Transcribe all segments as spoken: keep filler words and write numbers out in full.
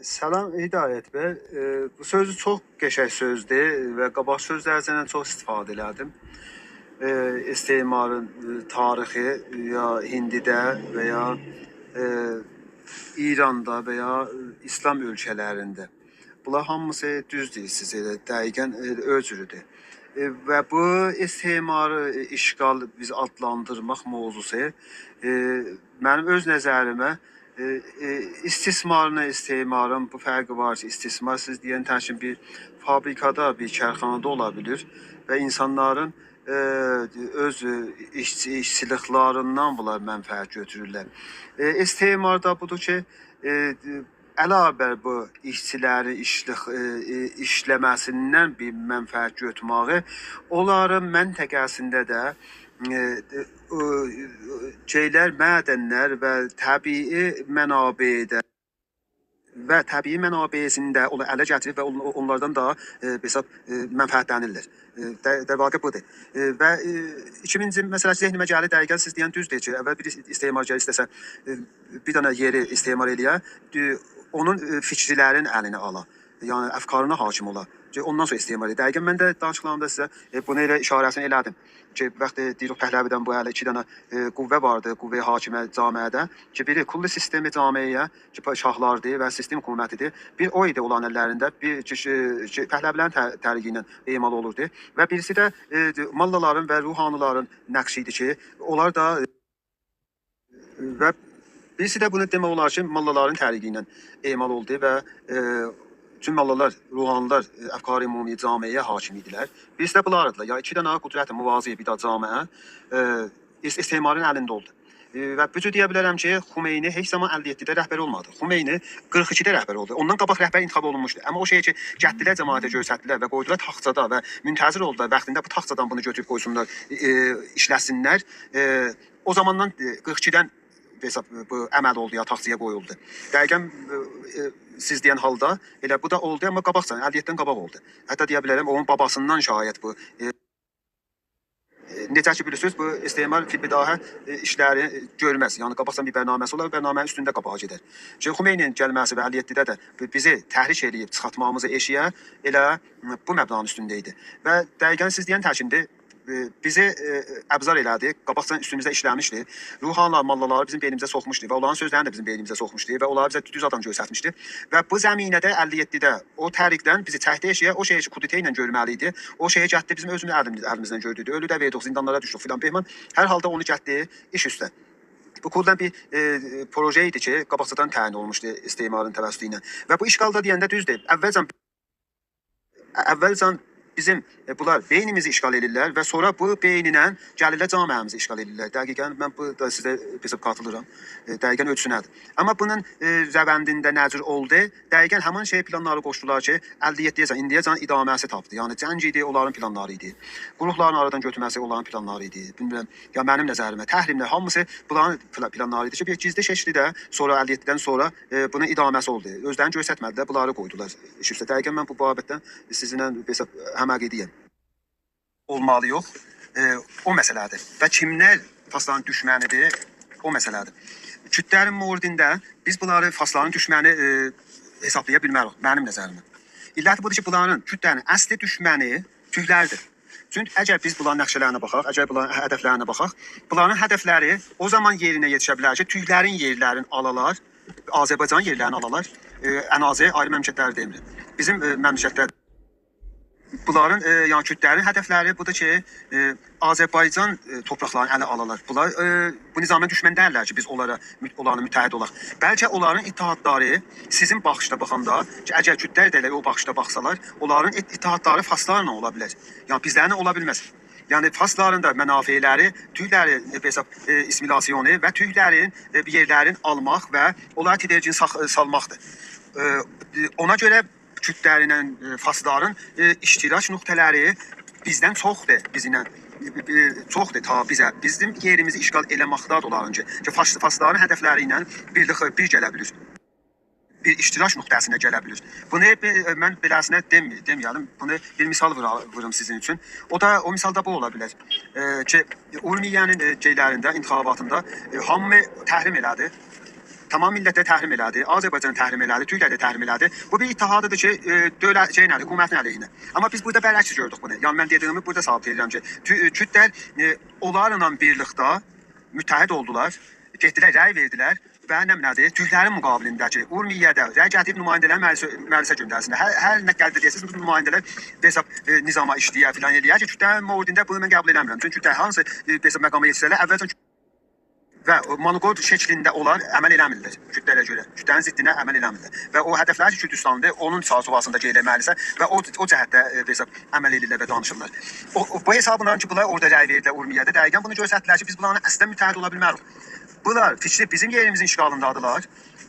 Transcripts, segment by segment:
سلام هدایت بی. ائ، بو سؤزو چوخ قشنگ سؤزدور و قاباق سؤزلرینن چوخ استفاده ائله‌دیم. ائ، استعمارین، ائ، تاریخی یا هندیده و یا، ائ، ایراندا و یا، ائ، ایسلام اؤلکه‌لرینده. بونلار هامیسی دوز دئییرسینیز، ائله دقیقاً، ائ، اؤز جورودور. ائ، و بو استعماری، ائ، اشغال بیز آدلاندیرماق موضوعسو، ائ، منیم اؤز نظریمه، ائ، ائ، استثمارلا استعمارین بو فرقی وار کی، استثمار سیز دئین تکین بیر فابریکادا، بیر کارخانادا اولا بیلیر و اینسانلارین، ائ، اؤز، ائ، ایشچی-، ایشچیلیکلریندن بونلار منفعت گؤتورورلر. ائ، استثمار دا بودور کی، ائ، علاوه بو ایشچیلرین ایشلیک-، ائ، ائ، ایشله‌مه‌سیندن بیر منفعت گؤتورمه‌یی، اونلارین منطقه‌سینده ده، ائ، ائ، او، شئیلر، معدنلر و طبیعی منابعده و طبیعی منابعینده اونو اله گتیریب و اون-، اونلاردان دا، ائ، حساب، ائ، منفعتلنیرلر. ائ، در، در واقع بودور. ائ، و، ائ، ایکینجی مسئله ذهنیمه گلیر، دقیقاً سیز دئین دوزدور کی، اول بیر استعمارگر ایسته‌سه، ائ، بیر دنه یئری استعمار ائله‌یه، ائ، اونون، ائ، فیکیرلرین الینه آلا. یعنی افکارینا حاکم اولا. کی، اوندان سونرا استعمار ائله‌یه. دقیقاً من ده دانیشیقلاریمدا سیزه، ائ، بونو ائله اشاره‌سینی ائله‌دیم. کی، وقتی دئییریک پهلوی‌دن بو هله ایکی دنه، ائ، قوه واردی، قوه حاکمه جامعه‌ده. کی، بیری کل سیستم جامعه‌یه، کی، پا-، شاهلاردی و سیستم حکومتیدی. بیر او ایدی اولارین اللرینده، بیر کی، کی، کی، پهلوی‌لرین ته-، تحریکی ایله اعمال اولوردو. و بیریسی ده، ائ، موللالارین و روحانی‌لارین نقشی ایدی کی، اونلار دا، ائ، و بیریسی ده بونو دئمک اولار کی، موللالارین تحریکی ایله اعمال اولدو و، ائ، چون موللالار، روحانی‌لار، ائ، افکار عمومی جامعه‌یه حاکم ایدیلر. بیریسی ده بونلاردیلار. یا ایکی دنه قدرت موازی بیر دنه جامعه، ائ، اس-، استعمارین الینده اولدو. ائ، و بو جور دئیه بیلرم کی، خمینی هئچ زامان اللی یئددی‌ده رهبر اولمادی. خمینی قیرخ ایکی‌ده رهبر اولدو. اوندان قاباق رهبر انتخاب اولونموشدو. آمما او شئی کی، گتدیلر جماعته گؤستردیلر و قویدولار تاخچادا و منتظر اولدولار واختیندا بو تاخچادان بونو گؤتوروب قویسونلار، ائ، ائ، ایشلتسینلر. ائ، او زاماندان، ائ، قیرخ ایکی‌دن حساب، بو عمل اولدو یا تاخچایا قویولدو. دقیقاً، ائ، ائ، سیز دئین حالدا ائله بو دا اولدو، آمما قاباقجادان، اللی یئددی‌دن قاباق اولدو. حتی دئیه بیلرم، اونون باباسیندان شاید بو، ائ، ائ، نئجه کی بیلیرسینیز، بو استعمار فی البداهه، ائ، ایشلری، ائ، گؤرمز. یعنی، قاباقجادان بیر برنامه‌سی اولار، برنامه‌نین اوستونده قاباغا گئدر. کی، خمینی‌نین گلمه‌سی و اللی یئددی‌ده ده بی-، بیزی تحریک ائله‌ییب چیخارتماغیمیزی ائشییه ائله، م، بو مبنانین اوستونده ایدی. و دقیقاً سیز دئین تکیندیر، ائ، بیزی، ائ، ابزار ائله‌دی، قاباقجادان اوستوموزده ایشله‌میشدی. روحانی‌لار، موللالاری بیزیم بئینیمیزه سوخموشدو و اونلارین سؤزلرینی ده بیزیم بئینیمیزه سوخموشدو و اونلاری بیزه دوز آدام گؤسترمیشدی. و بو زمینه‌ده اللی یئددی‌ده او تحریکدن بیزی چکدی ائشییه، او شئیی کی، کودتا ایله گؤرمه‌لی ایدی. او شئیی گتدی، بیزیم اؤزوموز الیم-، الیمیزدن گؤتوردو. اؤلو ده وئردیک، زیندانلارا دوشدوک فلان، بهمان. هر حالدا اونو گتدی، ایش اوسته. بو کلاً بیر، ائ، پروژه ایدی کی، قاباقجادان تعیین اولونموشدو استعمارین توسطو ایله. و بو اشغالدا دئینده دوزدور. اولجه، اولجه بیزیم، ائ، بونلار بئینیمیزی اشغال ائدیرلر و سونرا بو بئینینن گلیرلر جامعه‌میزی اشغال ائدیرلر. دقیقاً من بو دا سیزه، بیزه قاتیلیرام. ائ، دقیقاً اؤلچوسونه‌دیر. آمما بونون، ائ، روندینده نه جور اولدو؟ دقیقاً همین شئی پلانلاری قوشدولار کی، اللی یئددی‌یه‌جن، ایندییه‌جن ادامه‌سی تاپدی. یعنی جنگ ایدی، اونلارین پلانلاری ایدی. قوروقلارین آرادان گؤتورمه‌سی اونلارین پلانلاری ایدی. بیلمیرم، یا منیم نظریمه، تحریم‌لر هامیسی بونلارین پلا-، پلانلاری ایدی کی، بیر گیزلی شکیلده سونرا اللی یئددی‌دن سونرا، ائ، بونون ادامه‌سی اولدو. اؤزلرینی گؤسترمه‌دیلر، بونلاری قویدولار ایش اوسته. دقیقاً من بو بابتده سیزینله حساب، هم‌عقیده‌یم. اولمالی یوخ، ائ، او مسئله‌دیر. و کیملر فارسلارین دوشمنی‌دیر، او مسئله‌دیر. کوردلرین موردینده بیز بونلاری فارسلارین دوشمنی، ائ، حسابلایا بیلمه‌ریک، منیم نظریمه. علت بودور کی، بونلارین، کوردلرین اصلی دوشمنی تورکلردیر. چونکی اگر بیز بونلارین نقشه‌لرینه باخاق، اگر بونلارین هدفلرینه باخاق، بونلارین هدفلری او زامان یئرینه یئتیشه بیلر کی، تورکلرین یئرلرینی آلالار، آذربایجان یئرلرینی آلالار. ائ، ان آزی آیری مملکتلری دئمیرم. بیزیم، ائ، مملکتلر بونلارین، ائ، یعنی کوردلرین هدفلری بودور کی، ائ، آذربایجان، ائ، تورپاقلارینی اله آلالار. بونلار، ائ، بو نظامین دوشمن دئییللر کی، بیز اونلارا مت-، اونلارلا متحد اولاق. بلکه اونلارین اتحادلاری سیزین باخیشدا باخاندا، کی، اگر کوردلر ده ائله او باخیشدا باخسالار، اونلارین ات-، اتحادلاری فارسلارلا اولا بیلر. یعنی بیزلرله اولا بیلمز. یعنی فارسلارین دا منافعلری تورکلری، ائ، حساب، ائ، آسیمیلاسیونو و تورکلرین، ائ، بیر یئرلرین آلماق و اونلارا تدرگین ساخ-، ائ، سالماقدیر. ائ، اونا گؤره کوردلرینن، ائ، فارسلارین، ائ، اشتراک نقطه‌لری بیزدن چوخدور، بیزینن، ائ، ائ، چوخدور تا بیزه، بیزیم یئریمیزی اشغال ائله‌مکده‌دیر اونلارین کی، کی، فارس-، فارسلارین هدفلری ایله بیرلیک، بیر گله بیلیر. بیر اشتراک نقطه‌سینه گله بیلیر. بونو بیر، ائ، من بئله‌سینه دئمه-، دئمه‌یه‌لیم، بونو بیر مثال وورا-، ووروم سیزین اوچون. او دا، او مثال دا بو اولا بیلر. ائ، کی، اورمیه‌نین، ائ، شئیلرینده، انتخاباتیندا، ائ، هامی تحریم ائله‌دی. تمام میللتلری تحریم ائله‌دی، آذربایجانی تحریم ائله‌دی، تورکلری ده تحریم ائله‌دی. بو بیر اتحادی‌دیر کی، ائ، دؤولت، شئی، نه‌دیر، حکومتین علیهینه. آمما بیز بورادا برعکس گؤردوک بونو. یعنی من دئدیگیمی بورادا ثابت ائدیرم کی، تو-، ائ، کوردلر، ائ، اونلارلا بیرلیکده متحد اولدولار، گئتدیلر، رأی وئردیلر و نه بیلیم نه‌دیر، تورکلرین مقابلینده کی، اورمیه‌ده رأی گتیریب نماینده‌لری مجلسه، مجلسه گؤندرسینلر. هر، هر نه قلبه دئیه‌سینیز، بو نماینده‌لر به حساب، ائ، نظاما ایشله‌یر، فلان ائله‌یر کی، کوردلرین موردینده بونو من قبول ائله‌میرم. چونکی کوردلر هانسی، ائ، به حساب مقاما یئتیشسه‌لر، اولجه و او مونوپول شکلینده اولار، عمل ائله‌میرلر کوردلره گؤره. کوردلرین ضدینه عمل ائله‌میرلر. و او هدفلر کی، کوردوستاندا اونون چارچووه‌سینده گئدیرلر مجلسه و او، او جهتده، ائ، به حساب عمل ائدیرلر و دانیشیرلار. او، او، بو حسابلا کی، بونلار اورادا رأی وئردیلر اورمیه‌ده، دقیقاً بونو گؤستردیلر کی، بیز بونلارلا اصلاً متحد اولا بیلمه‌ریک. بونلار فیکری بیزیم یئریمیزین اشغالیندادیرلار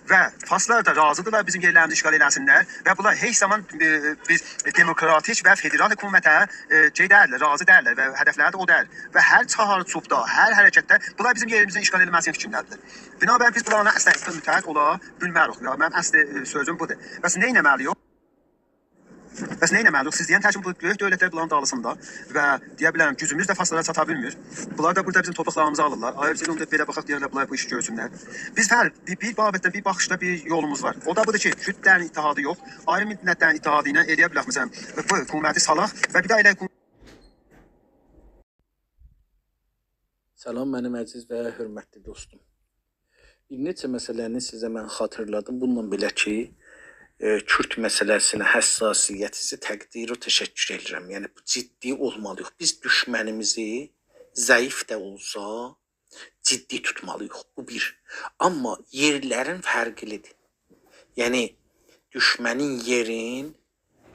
و فارسلار دا راضیدیرلار بیزیم یئرلریمیزی اشغال ائله‌سینلر و بونلار هئچ زامان، ائ، بیز دموکراتیک و فدرال حکومته، ائ، شئی دئییللر، راضی دئییللر و هدفلری ده او دئییل. و هر چارچوودا، هر حرکتده بونلار بیزیم یئریمیزی اشغال ائله‌مه‌سینین فیکرینده‌دیرلر. بنابراین بیز بونلارلا اصلاً متحد اولا بیلمه‌ریک. یا، منیم اصلی، ائ، سؤزوم بودور. بس نه ائتمه‌لی‌ییک؟ بس نه ائتمه‌لی‌ییک؟ سیز دئین تکین بو بؤیوک دؤولتلر بونلارین دالیسیندا و دئیه بیلرم، گوجوموز ده فارسلارا چاتا بیلمیر. بونلار دا بورادا بیزیم تورپاقلاریمیزی آلیرلار. آیا بیز اوندا بئله باخاق، دئیرلر، بونلار بو ایشی گؤرسونلر. بیز هر بیر، بیر بابتده، بیر باخیشدا، بیر یولوموز وار. او دا بودور کی، کوردلرین اتحادی یوخ، آیری میللتلرین اتحادی ایله ائلیه بیلک، مثلاً، بو حکومتی سالاق و بیر ده ائله حکومت سلام، منیم عزیز و حؤرمتلی دوستوم. بیر نئچه مسئله‌نی سیزه من خاطیرلادیم. بونونلا بئله کی، ائ، کورد مسئله‌سینه حساسیتینیزی تقدیر و تشکر ائدیرم. یعنی، بو جدی اولمالی‌ییق. بیز دوشمنیمیزی ضعیف ده اولسا، جدی توتمالی‌ییق. بو بیر. آمما یئرلرین فرقلی‌دیر. یعنی، دوشمنین یئرین،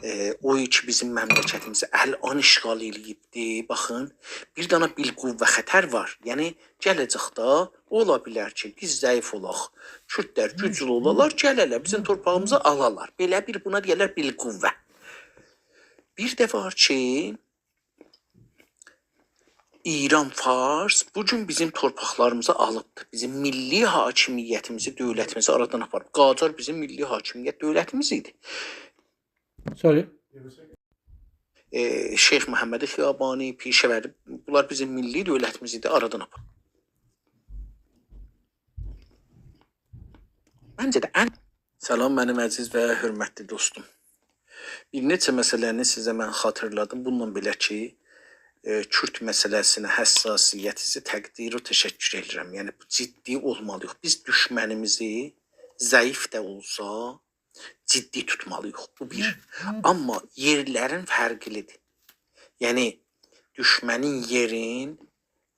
ائ، او کی بیزیم مملکتیمیزی الان اشغال ائله‌ییبدی. باخین، بیر دنه بالقوه خطر وار. یعنی، گله‌جکده اولا بیلر کی، بیز ضعیف اولاق، کوردلر گوجلو اولالار، گله‌لر، بیزیم تورپاغیمیزی آلالار. بئله بیر، بونا دئیرلر بالقوه. بیر ده وار کی، ایران فارس بو گون بیزیم تورپاقلاریمیزی آلیبدی. بیزیم میللی حاکمیتیمیزی، دؤولتیمیزی آرادان آپاریب. قاجار بیزیم میللی حاکمیت دؤولتیمیز ایدی. Sorry. ائ، شیخ محمد خیابانی، پیشه‌وری، بونلار بیزیم میللی دؤولتیمیز ایدی، آرادان آپاریب. منجه ده ان سلام، منیم عزیز و حؤرمتلی دوستوم. بیر نئچه مسئله‌نی سیزه من خاطیرلادیم. بونونلا بئله کی، ائ، کورد مسئله‌سینه حساسیتینیزی تقدیر و تشکر ائدیرم. یعنی، بو جدی اولمالی‌ییق. بیز دوشمنیمیزی ضعیف ده اولسا، جدی توتمالی‌ییق. بو بیر. آمما یئرلرین فرقلی‌دیر. یعنی، دوشمنین یئرین،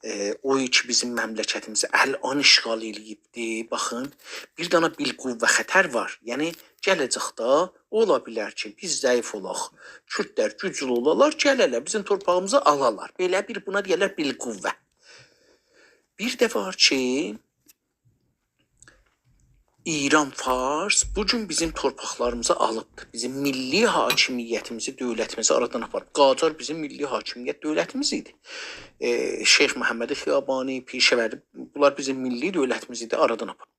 ائ، او کی بیزیم مملکتیمیزی الان اشغال ائله‌ییبدی. باخین، بیر دنه بالقوه خطر وار. یعنی، گله‌جکده اولا بیلر کی، بیز ضعیف اولاق، کوردلر گوجلو اولالار، گله‌لر، بیزیم تورپاغیمیزی آلالار. بئله بیر، بونا دئیرلر بالقوه. بیر ده وار کی، ایران فارس بو گون بیزیم تورپاقلاریمیزی آلیبدی. بیزیم میللی حاکمیتیمیزی، دؤولتیمیزی آرادان آپاریب. قاجار بیزیم میللی حاکمیت دؤولتیمیز ایدی. ائ، شیخ محمد خیابانی، پیشه‌وری، بونلار بیزیم میللی دؤولتیمیز ایدی، آرادان آپاریب.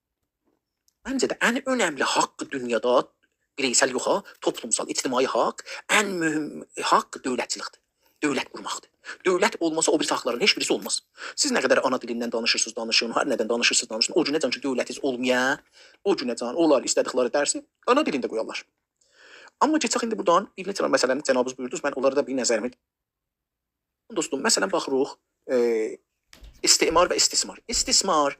منجه ده ان اؤنملی حاق دونیادا، بیرئیسل یوخ ها، توپلومسال، اجتماعی حاق، ان مهم حاق دؤولتچیلیکدیر. دؤولت قورماقدیر. دؤولت اولماسا او بیریسی حاقلارین هئچ بیریسی اولماز. سیز نه قدر آنا دیلیندن دانیشیرسینیز، دانیشین، هر نه‌دن دانیشیرسینیز، دانیشین، او گونه‌جن کی دؤولتینیز اولمایا، او گونه‌جن اونلار ایسته‌دیکلری درسی آنا دیلینده قویارلار. آمما گئچک ایندی بورادان بیر نئچه دنه مسئله‌نی جنابینیز بویوردونوز، من اونلارا دا بیر نظریمی دوستوم، مثلاً، باخیریق، ائ، استعمار و استثمار. استثمار،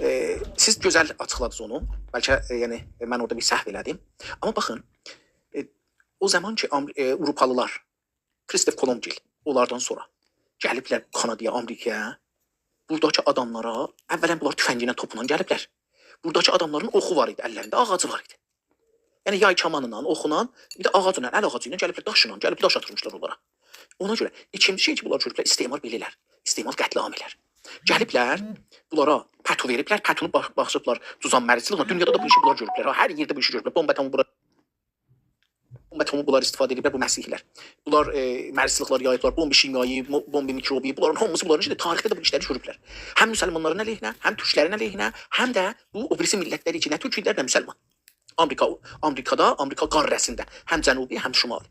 ائ، سیز گؤزل آچیقلادینیز اونو. بلکه، ائ، یعنی، ائ، من اورادا بیر سهو ائله‌دیم. آمما باخین، ائ، او زامان کی، آمر-، ائ، آوروپالیلار، کریستوف کولومب‌گیل، اونلاردان سونرا گلیبلر کانادایا، آمریکایا، بوراداکی آداملارا، اولاً بونلار تفنگینن، توپونان گلیبلر. بوراداکی آداملارین اوخو وار ایدی اللرینده، آغاجی وار ایدی. یعنی یای کامانینان، اوخونان، بیر ده آغاجلا، ال آغاجی ایله گلیبلر، داشلا، گلیب داش آتیرمیشلار اونلارا. اونا گؤره ایکینجی شئی کی، بونلار گؤروبلر، استعمار بئله ائلر. استعمار قتل‌عام ائلر. گلیبلر، بونلارا پتو وئریبلر، پتونو باخ-، باخیبلار جذام مریضچیلیغینا. دونیادا دا بو ایشی بونلار گؤروبلر ها، هر یئرده بو ایشی گؤروبلر. بمب اتمی بونلار، بمب اتمی بونلار استفاده ائدیبلر، بو مسیحی‌لر. بونلار، ائ، مریضچیلیکلر یاییبلار، بمب شیمیایی، مو-، بمب میکروبی، بونلارین هامیسی بونلارین ایچینده، تاریخده ده بو ایشلری گؤروبلر. هم مسلمانلارین علیهینه، هم تورکلرین علیهینه، هم ده بو او بیریسی میللتلر کی، نه تورکلر، نه مسلمان. آمریکا، آمریکادا، آمریکا قاره‌سینده، هم جنوبی، هم شمالی.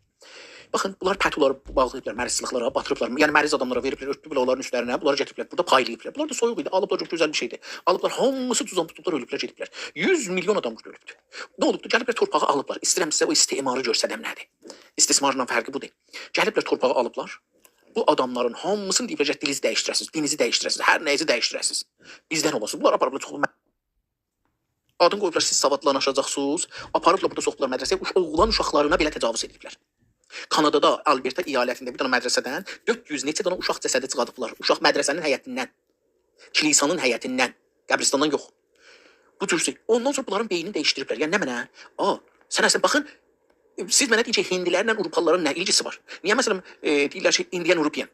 باخین، بونلار پتولاری باغلاییبلار مریض سیلاحلارا، باتیریبلار. یعنی مریض آداملارا وئریبلر، اؤرتوبلر اونلارین اوستلرینه، بونلاری گتیریبلر. بورادا پایلاییبلار. بونلار دا سویوق ایدی، آلیبلار، چوخ گؤزل بیر شئیدیر. آلیبلار، هامیسی جوزام توتوبلار، اؤلوبلر، گئدیبلر. یوز میلیون آدام بورادا اؤلوبدور. نه اولوبدور؟ گلیبلر تورپاغی آلیبلار. ایسته‌ییرم سیزه او استعماری گؤسترم نه‌دیر. استثمارلا فرقی بودور. گلیبلر تورپاغی آلیبلار. بو آداملارین هامیسینی دئییبلر کی، دیلینیزی دییشدیره‌سینیز، دینینیزی دییشدیره‌سینیز، هر نه‌یینیزی دییشدیره‌سینیز. بیزدن اولاسینیز. بونلار آپاریبلار چوخ آدین قویوبلار، سیز ساوادلاناشاجاقسینیز. آپاریبلار بورادا سوخوبلار مدرسه‌یه، اوش-، اوغلان اوشاقلارینا بئله تجاوز ائدیبلر. کانادادا، آلبرتا ایالتینده بیر دنه مدرسه‌دن دؤرد یوز نئچه دنه اوشاق جسدی چیخاردیبلار. اوشاق مدرسه‌نین حیطیندن، کلیسانین حیطیندن، قبرستاندان یوخ. بو جور شئی. اوندان سونرا بونلارین بئینینی دییشدیریبلر. یعنی نمنه؟ آ، سن اصلاً باخین، ائ، سیز منه دئیین کی، هیندلی‌لرله آوروپالی‌لارین نه ایلگیسی وار؟ نییه، مثلاً، ائ، دئییرلر کی، Indian European؟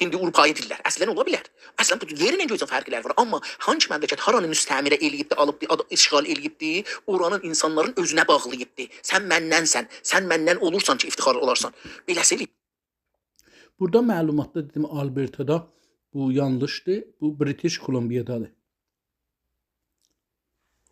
هیندی آوروپایی دیللر. اصلاً اولا بیلر. اصلاً بو یئرله گؤیله فرقلر وار. آمما هانسی مملکت هارانی مستعمره ائله‌ییبدی، آلیبدی، آد-، اشغال ائله‌ییبدی، اورانین اینسانلارین اؤزونه باغلاییبدی. سن مندنسن، سن مندن اولورسان کی، افتخار اولارسان. بئله‌سی ائله‌ییب. بورادا معلوماتدا دئدیم، آلبرتادا بو یانلیشدیر. بو بریتیش کلمبیادادیر.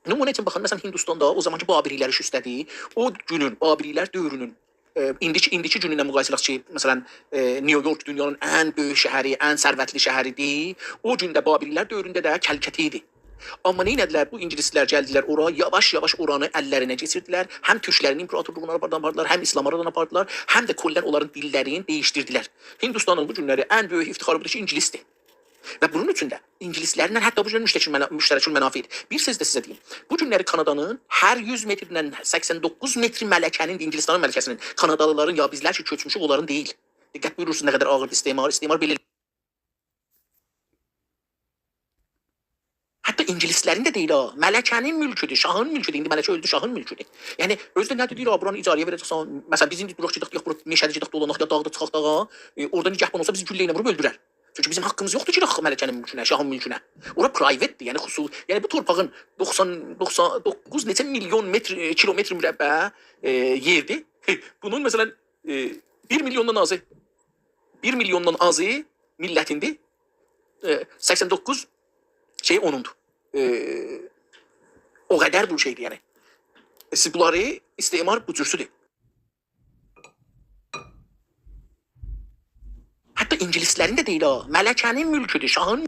نمونه اوچون باخین، مثلاً، هیندوستاندا او زامانکی بابلی‌لر ایش اوسته‌دیر. او گونون، بابلی‌لر دؤورونون، ائ، ایندیکی، ایندیکی گونونله مقایسه ائله‌سک کی، مثلاً، ائ، نیویورک دونیانین ان بؤیوک شهری، ان ثروتلی شهریدیر. او گون ده بابلی‌لر دؤورونده ده کلکته ایدی. آمما نه ائتدیلر؟ بو اینگیلیسلر گلدیلر اورا، یاواش-یاواش اورانی اللرینه کئچیردیلر. هم تورکلرین ایمپراتورلوغونو آرادان آپاردیلار، هم ایسلامی آرادان آپاردیلار، هم ده کلاً اونلارین دیللرینی دییشدیردیلر. هیندوستانین بو گونلری ان بؤیوک افتخاری بودور کی، اینگیلیسدیر. و بونون اوچون ده اینگیلیسلرله حتی بو گون مشترک المنا-، مشترک المنافعدیر. بیر سؤز ده سیزه دئییم. بو گونلری کانادانین هر یوز متردن سکسن دوققوز متر ملکه‌نین، اینگیلیستانین ملکه‌سینین، کانادالی‌لارین، یا بیزلر کی، کؤچموشوک، اونلارین دئییل. دقت بویورورسونوز، نه قدر آغیردیر استعمار. استعمار بئله حتی اینگیلیسلرین ده دئییل ها. ملکه‌نین مولکودور، شاهین مولکودور. ایندی ملکه اؤلدو، شاهین مولکودور. یعنی، اؤزو ده نه‌دیر، دئییر، «آ، بورانی اجاره‌یه وئره‌جکسن.» مثلاً، بیز ایندی دوراق گئدک، دئیک، بورا مشهده گئدک دولاناق، یا داغدا چیخاق داغا، ائ، اورادا نگهبان اولسا، بیزی گولله ایله ووروب اؤلدورر. چونکی بیزیم حاققیمیز یوخدور کی، گیرک ملکه‌نین مولکونه، شاهین مولکونه. اورا private-دیر، یعنی خصو-، یعنی بو تورپاغین دوخسان، دوخسان دوققوز نئچه میلیون متر، ائ، کیلومتر مربع، ائ، یئردیر. بونون، مثلاً، ائ، بیر میلیوندان آزی، بیر میلیوندان آزی میللتیندیر. ائ، سکسن دوققوز شئی اونوندور. ائ، او قدر بو شئیدیر، یعنی. ائ، سیز بونلاری، استعمار بو جورسودور. حتی اینگیلیسلرین ده دئییل ها، ملکه‌نین مولکودور، شاهین.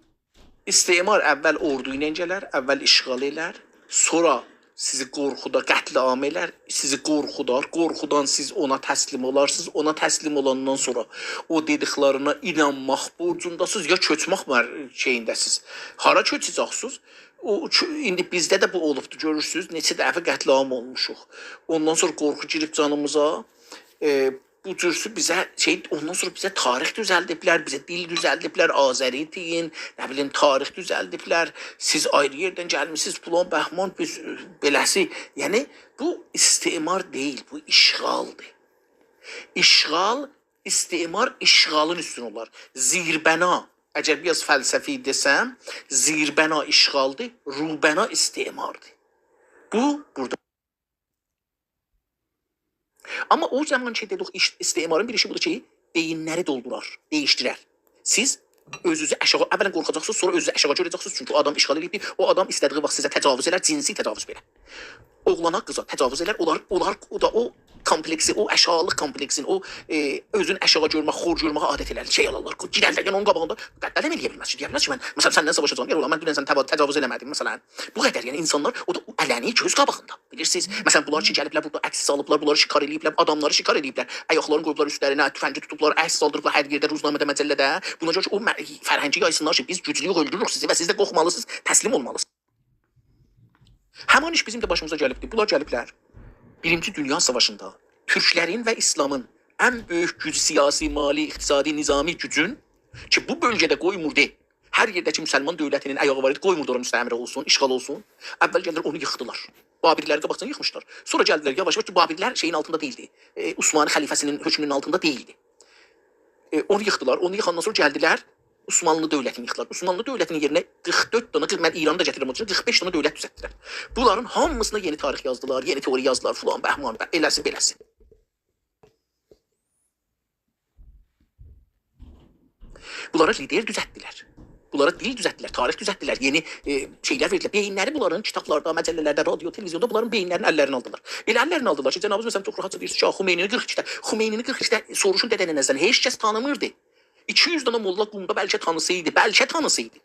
استعمار اول اوردو ایله گلر، اول اشغال ائلر، سونرا سیزی قورخودار، قتل‌عام ائلر، سیزی قورخودار، قورخودان سیز اونا تسلیم اولارسینیز، اونا تسلیم اولاندان سونرا او دئدیکلرینه اینانماق بورجونداسینیز، یا کؤچمک مر-، شئیینده‌سینیز. هارا کؤچه‌جکسینیز؟ او، چو-، ایندی بیزده ده بو اولوبدور، گؤرورسونوز، نئچه دفعه قتل‌عام اولموشوق. اوندان سونرا قورخو گیریب جانیمیزا، ائ، بو جورسو بیزه شئی، اوندان سونرا بیزه تاریخ دوزلدیبلر، بیزه دیل دوزلدیبلر، آذری دئیین، نه بیلیم، تاریخ دوزلدیبلر. سیز آیری یئردن گلمیسینیز، فلان بهمان، بیز، ائ، بئله‌سی. یعنی، بو استعمار دئییل، بو اشغالدیر. اشغال، استعمار اشغالین اوستونه اولار. زیربنا، اگر بیر آز فلسفی دئسم، زیربنا اشغالدیر، روبنا استعماردیر. بو، بورادا. آمما او زامان کی، دئدیک، ایش-، استعمارین بیر ایشی بودور کی، بئیینلری دولدورار، دییشدیرر. سیز اؤزونوزو آشاغی، اولاً قورخاجاقسینیز، سونرا اؤزونوزو آشاغی گؤره‌جکسینیز، چونکی او آدام اشغال ائله‌ییبدیر، او آدام ایسته‌دیگی واخت سیزه تجاوز ائلر، جنسی تجاوز بئله. اوغلانا، قیزا تجاوز ائلر، اونلار، اونلار، او دا او کامپلکسی، او آشاغیلیق کامپلکسین، او، ائ، اؤزون آشاغی گؤرمک، خور گؤرمه‌یه عادت ائلر، شئی آلارلار، گیررلر، یعنی اونون قاباغیندا قدر ائله‌یه بیلمز کی، دئیه بیلمز کی، من، مثلاً، سنینن ساواشاجاغام، یوخ، من دونن سنه توا-، تجاوز ائله‌مه‌دیم، مثلاً. بو قدر، یعنی، اینسانلار، او دا علنی گؤز قاباغیندا، بیلیرسینیز. مثلاً، بونلار کی، گلیبلر بورادا عکس سالیبلار، بونلاری شکار ائله‌ییبلر، آداملاری شکار ائله‌ییبلر، آیاقلارینی قویوبلار اوستلرینه، تفنگی توتوبلار، عکس سالدیریبلار هر یئرده، روزنامه‌ده، مجله‌ده. بونا گؤره کی، او مه-، فرهنگی یایسینلار کی، بیز گوجلویوک، اؤلدوروروک سیزی و سیز ده قورخمالیسینیز، تسلیم اولمالیسینیز. همان ایش بیزیم ده باشیمیزا گلیبدیر. بونلار گلیبلر بیرینجی دونیا ساواشیندا تورکلرین و ایسلامین ان بؤیوک گوجو، سیاسی، مالی، اقتصادی، نظامی گوجون کی، بو بؤلگه‌ده قویموردو، هر یئرده کی، مسلمان دؤولتینین آیاغی وار ایدی، قویموردو اورا مستعمره اولسون، اشغال اولسون. اول گلدیلر، اونو ییخدیلار. بابرلری قاباقجادان ییخمیشلار. سونرا گلدیلر، یاواش-یاواش کی، بابرلر شئیین آلتیندا دئییلدی. ائ، عثمانی خلیفه‌سینین حؤکمونون آلتیندا دئییلدی. ائ، اونو ییخدیلار. اونو ییخاندان سونرا گلدیلر، عثمانلی دؤولتینی ییخدیلار. عثمانلی دؤولتینین یئرینه قیرخ دؤرد دنه، قیرخ، من ایرانی دا گتیرم او اوچون، قیرخ بئش دنه دؤولت دوزلتدیلر. بونلارین هامیسینا یئنی تاریخ یازدیلار، یئنی تئوری یازدیلار، فلان، بهمان، به-، ائله‌سی، بئله‌سی. بونلارا لیدر دوزلتدیلر. بونلارا دیل دوزلتدیلر، تاریخ دوزلتدیلر، یئنی، ائ، شئیلر وئردیلر. بئیینلری بونلارین کیتابلاردا، مجله‌لرده، رادیو، تلویزیوندا بونلارین بئیینلرینی اللرینه آلدیلار. ائله اللرینه آلدیلار کی، جنابیمیز، مثلا، چوخ راحتجا دئییر کی، خمینی‌نی قیرخ ایکیده، خمینی‌نی قیرخ ایکیده سوروشون دده‌ننه‌زدن، هئچ کس تانیمیردی. ایکی یوز دنه موللا قومدا بلکه تانیسایدی، بلکه تانیسایدی.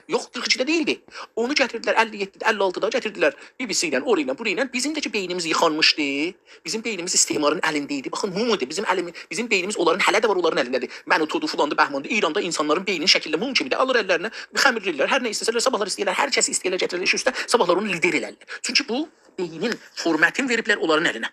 یوخ، قیرخ ایکیده دئییلدی. اونو گتیردیلر، اللی یئددیده، اللی آلتیدا گتیردیلر بی بی سی ایله، اورا ایله، بورا ایله. بیزیم ده کی بئینیمیز ییخانمیشدی. بیزیم بئینیمیز استعمارین الینده ایدی. باخین، موم ایدی. بیزیم الیمی-، بیزیم بئینیمیز اونلارین هله ده وار، اونلارین الینده‌دیر. منوتودو، فلاندی، بهماندی. ایراندا اینسانلارین بئینینی شکیلده موم کیمی ده آلیر اللرینه، خمیر ائله‌ییرلر. هر نه ایسته‌سه‌لر، صاباحلار ایسته‌ییرلر، هر کسی ایسته‌ییرلر گتیررلر ایش اوسته، صاباحلار اونو لیدر ائلرلر. چونکی بو بئینین فورمتین وئریبلر اونلارین الینه.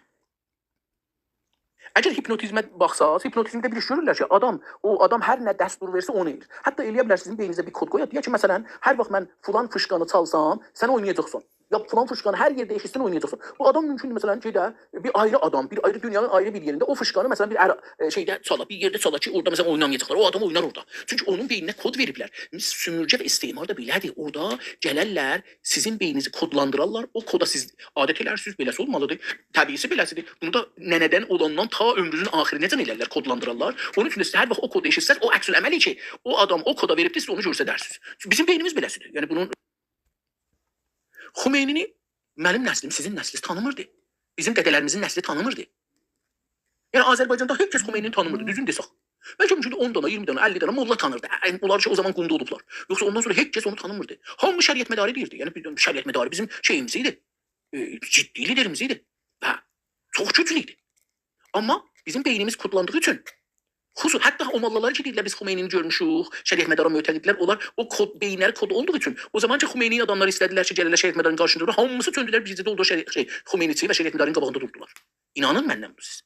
اگر هیپنوتیزمه باخساز، هیپنوتیزمده بیر ایش گؤرورلر کی، آدام، او آدام هر نه دستور وئرسه، اونو ائله‌ییر. حتی ائله‌یه بیلر سیزین بئینینیزه بیر کود قویا، دئیه کی، مثلا، هر واخت من فلان فیشقانی چالسام، سن اوینایاجاقسان. یا فلان فیشقانی هر یئرده ائشیتسن، اوینایاجاقسان. بو آدام مومکوندور، مثلا، گئده بیر آیری آدام، بیر آیری دونیانین آیری بیر یئرینده او فیشقانی، مثلا، بیر عرا-، ائ، شئیده چالا، بیر یئرده چالا کی، اورادا، مثلا، اوینامایاجاقلار. او آدام اوینار اورادا. چونکی اونون بئینینه کود وئریبلر. سومورگه و استعمار دا بئله‌دیر. اورادا گلرلر، سیزین بئینینیزی کودلاندیرارلار، او کودا سیز عادت ائلرسینیز، بئله‌سی اولمالیدیر. طبیعی‌سی بئله‌سیدیر. بونو دا ننه‌دن اولاندا تا عؤمرونون آخیرینه‌جن ائلرلر، کودلاندیرارلار. اونون اوچون ده سیز هر واخت او کودو ائشیتسز، او عکس‌العملی کی، او آدام او کودا وئریبدیر، سیز اونو گؤستررسینیز. بیزیم بئینیمیز بئله‌سیدیر. یعنی بونون، خمینی‌نی منیم نسلیم، سیزین نسلینیز تانیمیردی. بیزیم دده‌لریمیزین نسلی تانیمیردی. یعنی آذربایجاندا هئچ کس خمینی‌نی تانیمیردی، دوزون دئسک. بلکه مومکوندور اون دانا، اییرمی دانا، اللی دانا موللا تانیردی. یعنی اونلار کی، او زامان قومدا اولوبلار. یوخسا اوندان سونرا هئچ کس اونو تانیمیردی. هامی شریعتمداری دئییردی. یعنی بیز شریعتمداری بیزیم شئییمیز ایدی. ائ، جدی لیدریمیز ایدی. و چوخ گوجلو ایدی. آمما بیزیم بئینیمیز کودلاندیغی اوچون، خصوص-، حتی او موللالار کی دئییرلر، «بیز خمینی‌نی گؤرموشوک»، شریعتمدارا معتقددیرلر، اونلار او کود، بئیینلری کود اولدوغو اوچون، او زامان کی خمینی‌نین آداملاری ایسته‌دیلر کی، گله‌لر شریعتمدارین قارشیسیندا دورا، هامیسی چؤندولر، بیرجه ده اولدولار شری-، شئی، خمینی‌چی و شریعتمدارین قاباغیندا دوردولار. اینانین منن بو سیز.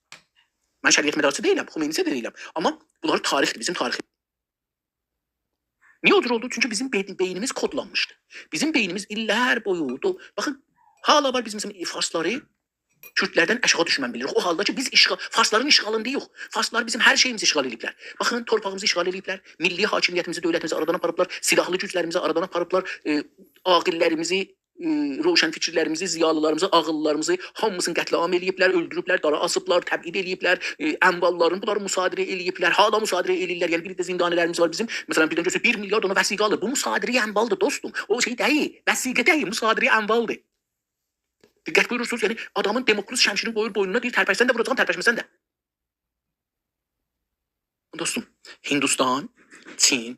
من شریعتمدارچی دئییلم، خمینی‌چی ده دئییلم. آمما بونلار تاریخدیر، بیزیم تاریخیمیز. نییه او جور اولدو؟ چونکی بیزیم بئ-، بئینیمیز کودلانمیشدی. بیزیم بئینیمیز ایللر بویو، دو-، باخین، حالا وار بیز، مثلا، فارسلاری کوردلردن آشاغی دوشمن بیلیریک. او حالدا کی، بیز اشغال، فارسلارین اشغالینداییق. فارسلار بیزیم هر شئییمیزی اشغال ائدیبلر. باخین، تورپاغیمیزی اشغال ائدیبلر، میللی حاکمیتیمیزی، دؤولتیمیزی آرادان آپاریبلار، سیلاحلی گوجلریمیزی آرادان آپاریبلار، ائ، عاقل‌لریمیزی، ائ، روشنفکرلریمیزی، ضیالیلاریمیزی، عاغیللیلاریمیزی، هامیسینی قتل‌عام ائله‌ییبلر، اؤلدوروبلر، دارا آسیبلار، تبعید ائله‌ییبلر، ائ، امواللارینی بونلارین مصادره ائله‌ییبلر، حالا مصادره ائله‌ییرلر. یعنی، بیر ده زندانی‌لریمیز وار بیزیم. مثلا، بیردن گؤرورسن، بیر میلیارد دانا وثیقه آلیر. بو مصادره اموالدیر، دوستوم. او شئی دئییل، وثیقه دئییل، مصادره اموالدیر. دقت بویورورسونوز، یعنی آدامین دموکرات شمشیرینی قویور بوینونا، دئییر، ترپشسن ده ووراجاغام، ترپشمه‌سن ده. دوستوم، هندوستان، چین،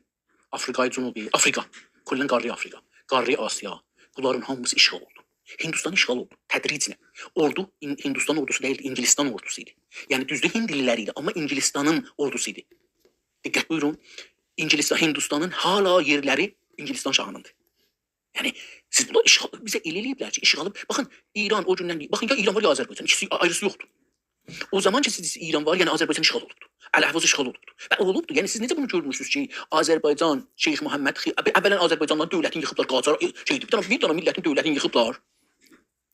آفریقای جنوبی، آفریقا، کلاً قاره آفریقا، قاره آسیا، بونلارین هامیسی اشغال اولدو. هندوستان اشغال اولدو، تدریجاً. اوردو، هین-، هندوستان اوردوسو دئییلدی، انگلستان اوردوسو ایدی. یعنی، دوزدور، هندلی‌لر ایدی، آمما انگلستانین اوردوسو ایدی. دقت بویورون، انگلستان، هندوستانین حالا یئرلری انگلستان شاهینیندیر. یعنی، سیز بونلار اشغال، بیزه ائله ائله‌ییبلر کی، اشغالی، باخین، ایران او گوندن، باخین، یا ایران وار، یا آذربایجان، ایکیسی آیریسی یوخدور. او زامان کی، سیز ایران وار، یعنی آذربایجان اشغال اولوبدور. الاحواز اشغال اولوبدور. و اولوبدور. یعنی، سیز نئجه بونو گؤرمورسونوز کی، آذربایجان، شیخ محمد خی-، اولاً آذربایجانلارین دؤولتینی ییخیبلار، قاجار، شئی ائدیب، بیر دنه، بیر دنه میللتین دؤولتینی ییخیبلار.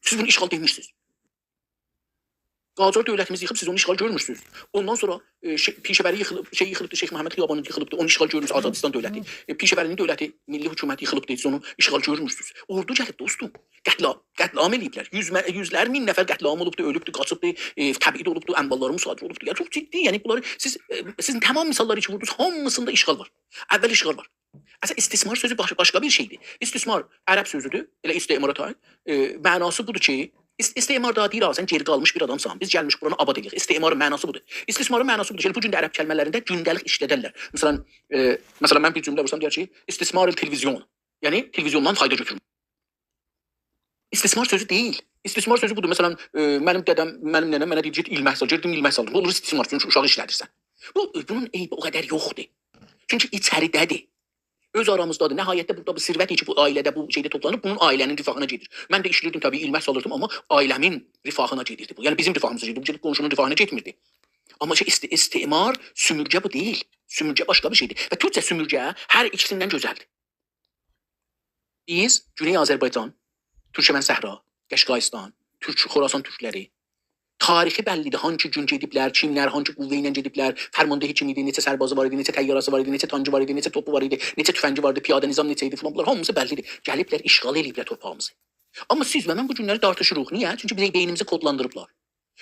سیز بونو اشغال دئمیشسینیز. قاجار دؤولتیمیزی ییخیب، سیز اونو اشغال گؤرمورسونوز. اوندان سونرا، ائ، شئی، پیشه‌وری ییخیلیب، شئی ییخیلیبدی، شیخ محمد خیابانی ییخیلیبدی، اونو اشغال گؤرمورسونوز، آزادیستان دؤولتی. ائ، پیشه‌وری‌نین دؤولتی، میللی حکومت ییخیلیبدی، سیز اونو اشغال گؤرمورسونوز. اوردو گلیب، دوستوم. قتل‌عام، قتل‌عام ائله‌ییبلر. یوز مه-، یوزلر مین نفر قتل‌عام اولوبدو، اؤلوبدو، قاچیبدی، ائ، تبعید اولوبدو، امواللاری مصادره اولوبدو. یعنی، چوخ جدی، یعنی، بونلاری سیز، ائ، سیزین تمام مثاللاری کی ووردونوز، هامیسیندا اشغال وار. اول اشغال وار. اصلاً، استثمار سؤزو باش-، باشقا بیر شئیدیر. استثمار عرب سؤزودور، ائله استعمار تای. ائ، معناسی بودور کی، اس-، استعمار دا دئییر، «آ، سن گئری قالمیش بیر آدامسان، بیز گلمیشیک بورانی آباد ائله‌یک.» استعمارین معناسی بودور. استثمارین معناسی بودور کی، بو گون ده عرب کلمه‌لرینده گونده‌لیک ایشلدرلر. مثلا، ائ، مثلا، من بیر جمله وورسام، دئیر کی، «استثمار تلویزیون.» یعنی، تلویزیوندان فایدا گؤتورمک. استثمار سؤزو دئییل. استثمار سؤزو بودور. مثلا، ائ، منیم دده‌م، منیم ننه‌م منه دئییر، «گئت ایلمک سال.» گئتدیم ایلمک سالدیم. اولور استثمار، چونکی اوشاغی ایشلدیرسن. بو، بونون عیبی او قدر یوخدور. چونکی ایچریده‌دیر. اؤز آرامیزدادیر. نهایتده بورادا بو ثروت کی، بو عائله‌ده، بو شئیده توپلانیب، بونون عائله‌نین رفاهینا گئدیر. من ده ایشله‌ییردیم، طبیعی، ایلمک سالیردیم، آمما عائله‌مین رفاهینا گئدیردی بو. یعنی، بیزیم رفاهیمیزا گئدیردی، بو قونشونون رفاهینا گئتمیردی. آمما شئی، است-، استعمار، سؤمورگه بو دئییل. سؤمورگه باشقا بیر شئیدیر. و تورکجه سؤمورگه هر ایکیسیندن گؤزلدیر. بیز گونئی آذربایجان، تورکمن صحرا، قشقایستان، تورک، خراسان تورکلری، تاریخی بللی‌دیر. هانسی گون گئدیبلر، کیملر، هانسی قوه ایله گئدیبلر، فرمانده کیم ایدی، نئچه سربازی وار ایدی، نئچه تانکی وار ایدی، نئچه توپو وار ایدی، نئچه تفنگی وار ایدی، پیاده نظام نئچه ایدی، فلان، بونلار هامیسی بللی‌دیر. گلیبلر، اشغال ائله‌ییبلر تورپاغیمیزی. آمما سیز و من بو گونلری دارتیشیریق. نییه؟ چونکی بیزیم بئینیمیزی کودلاندیریبلار.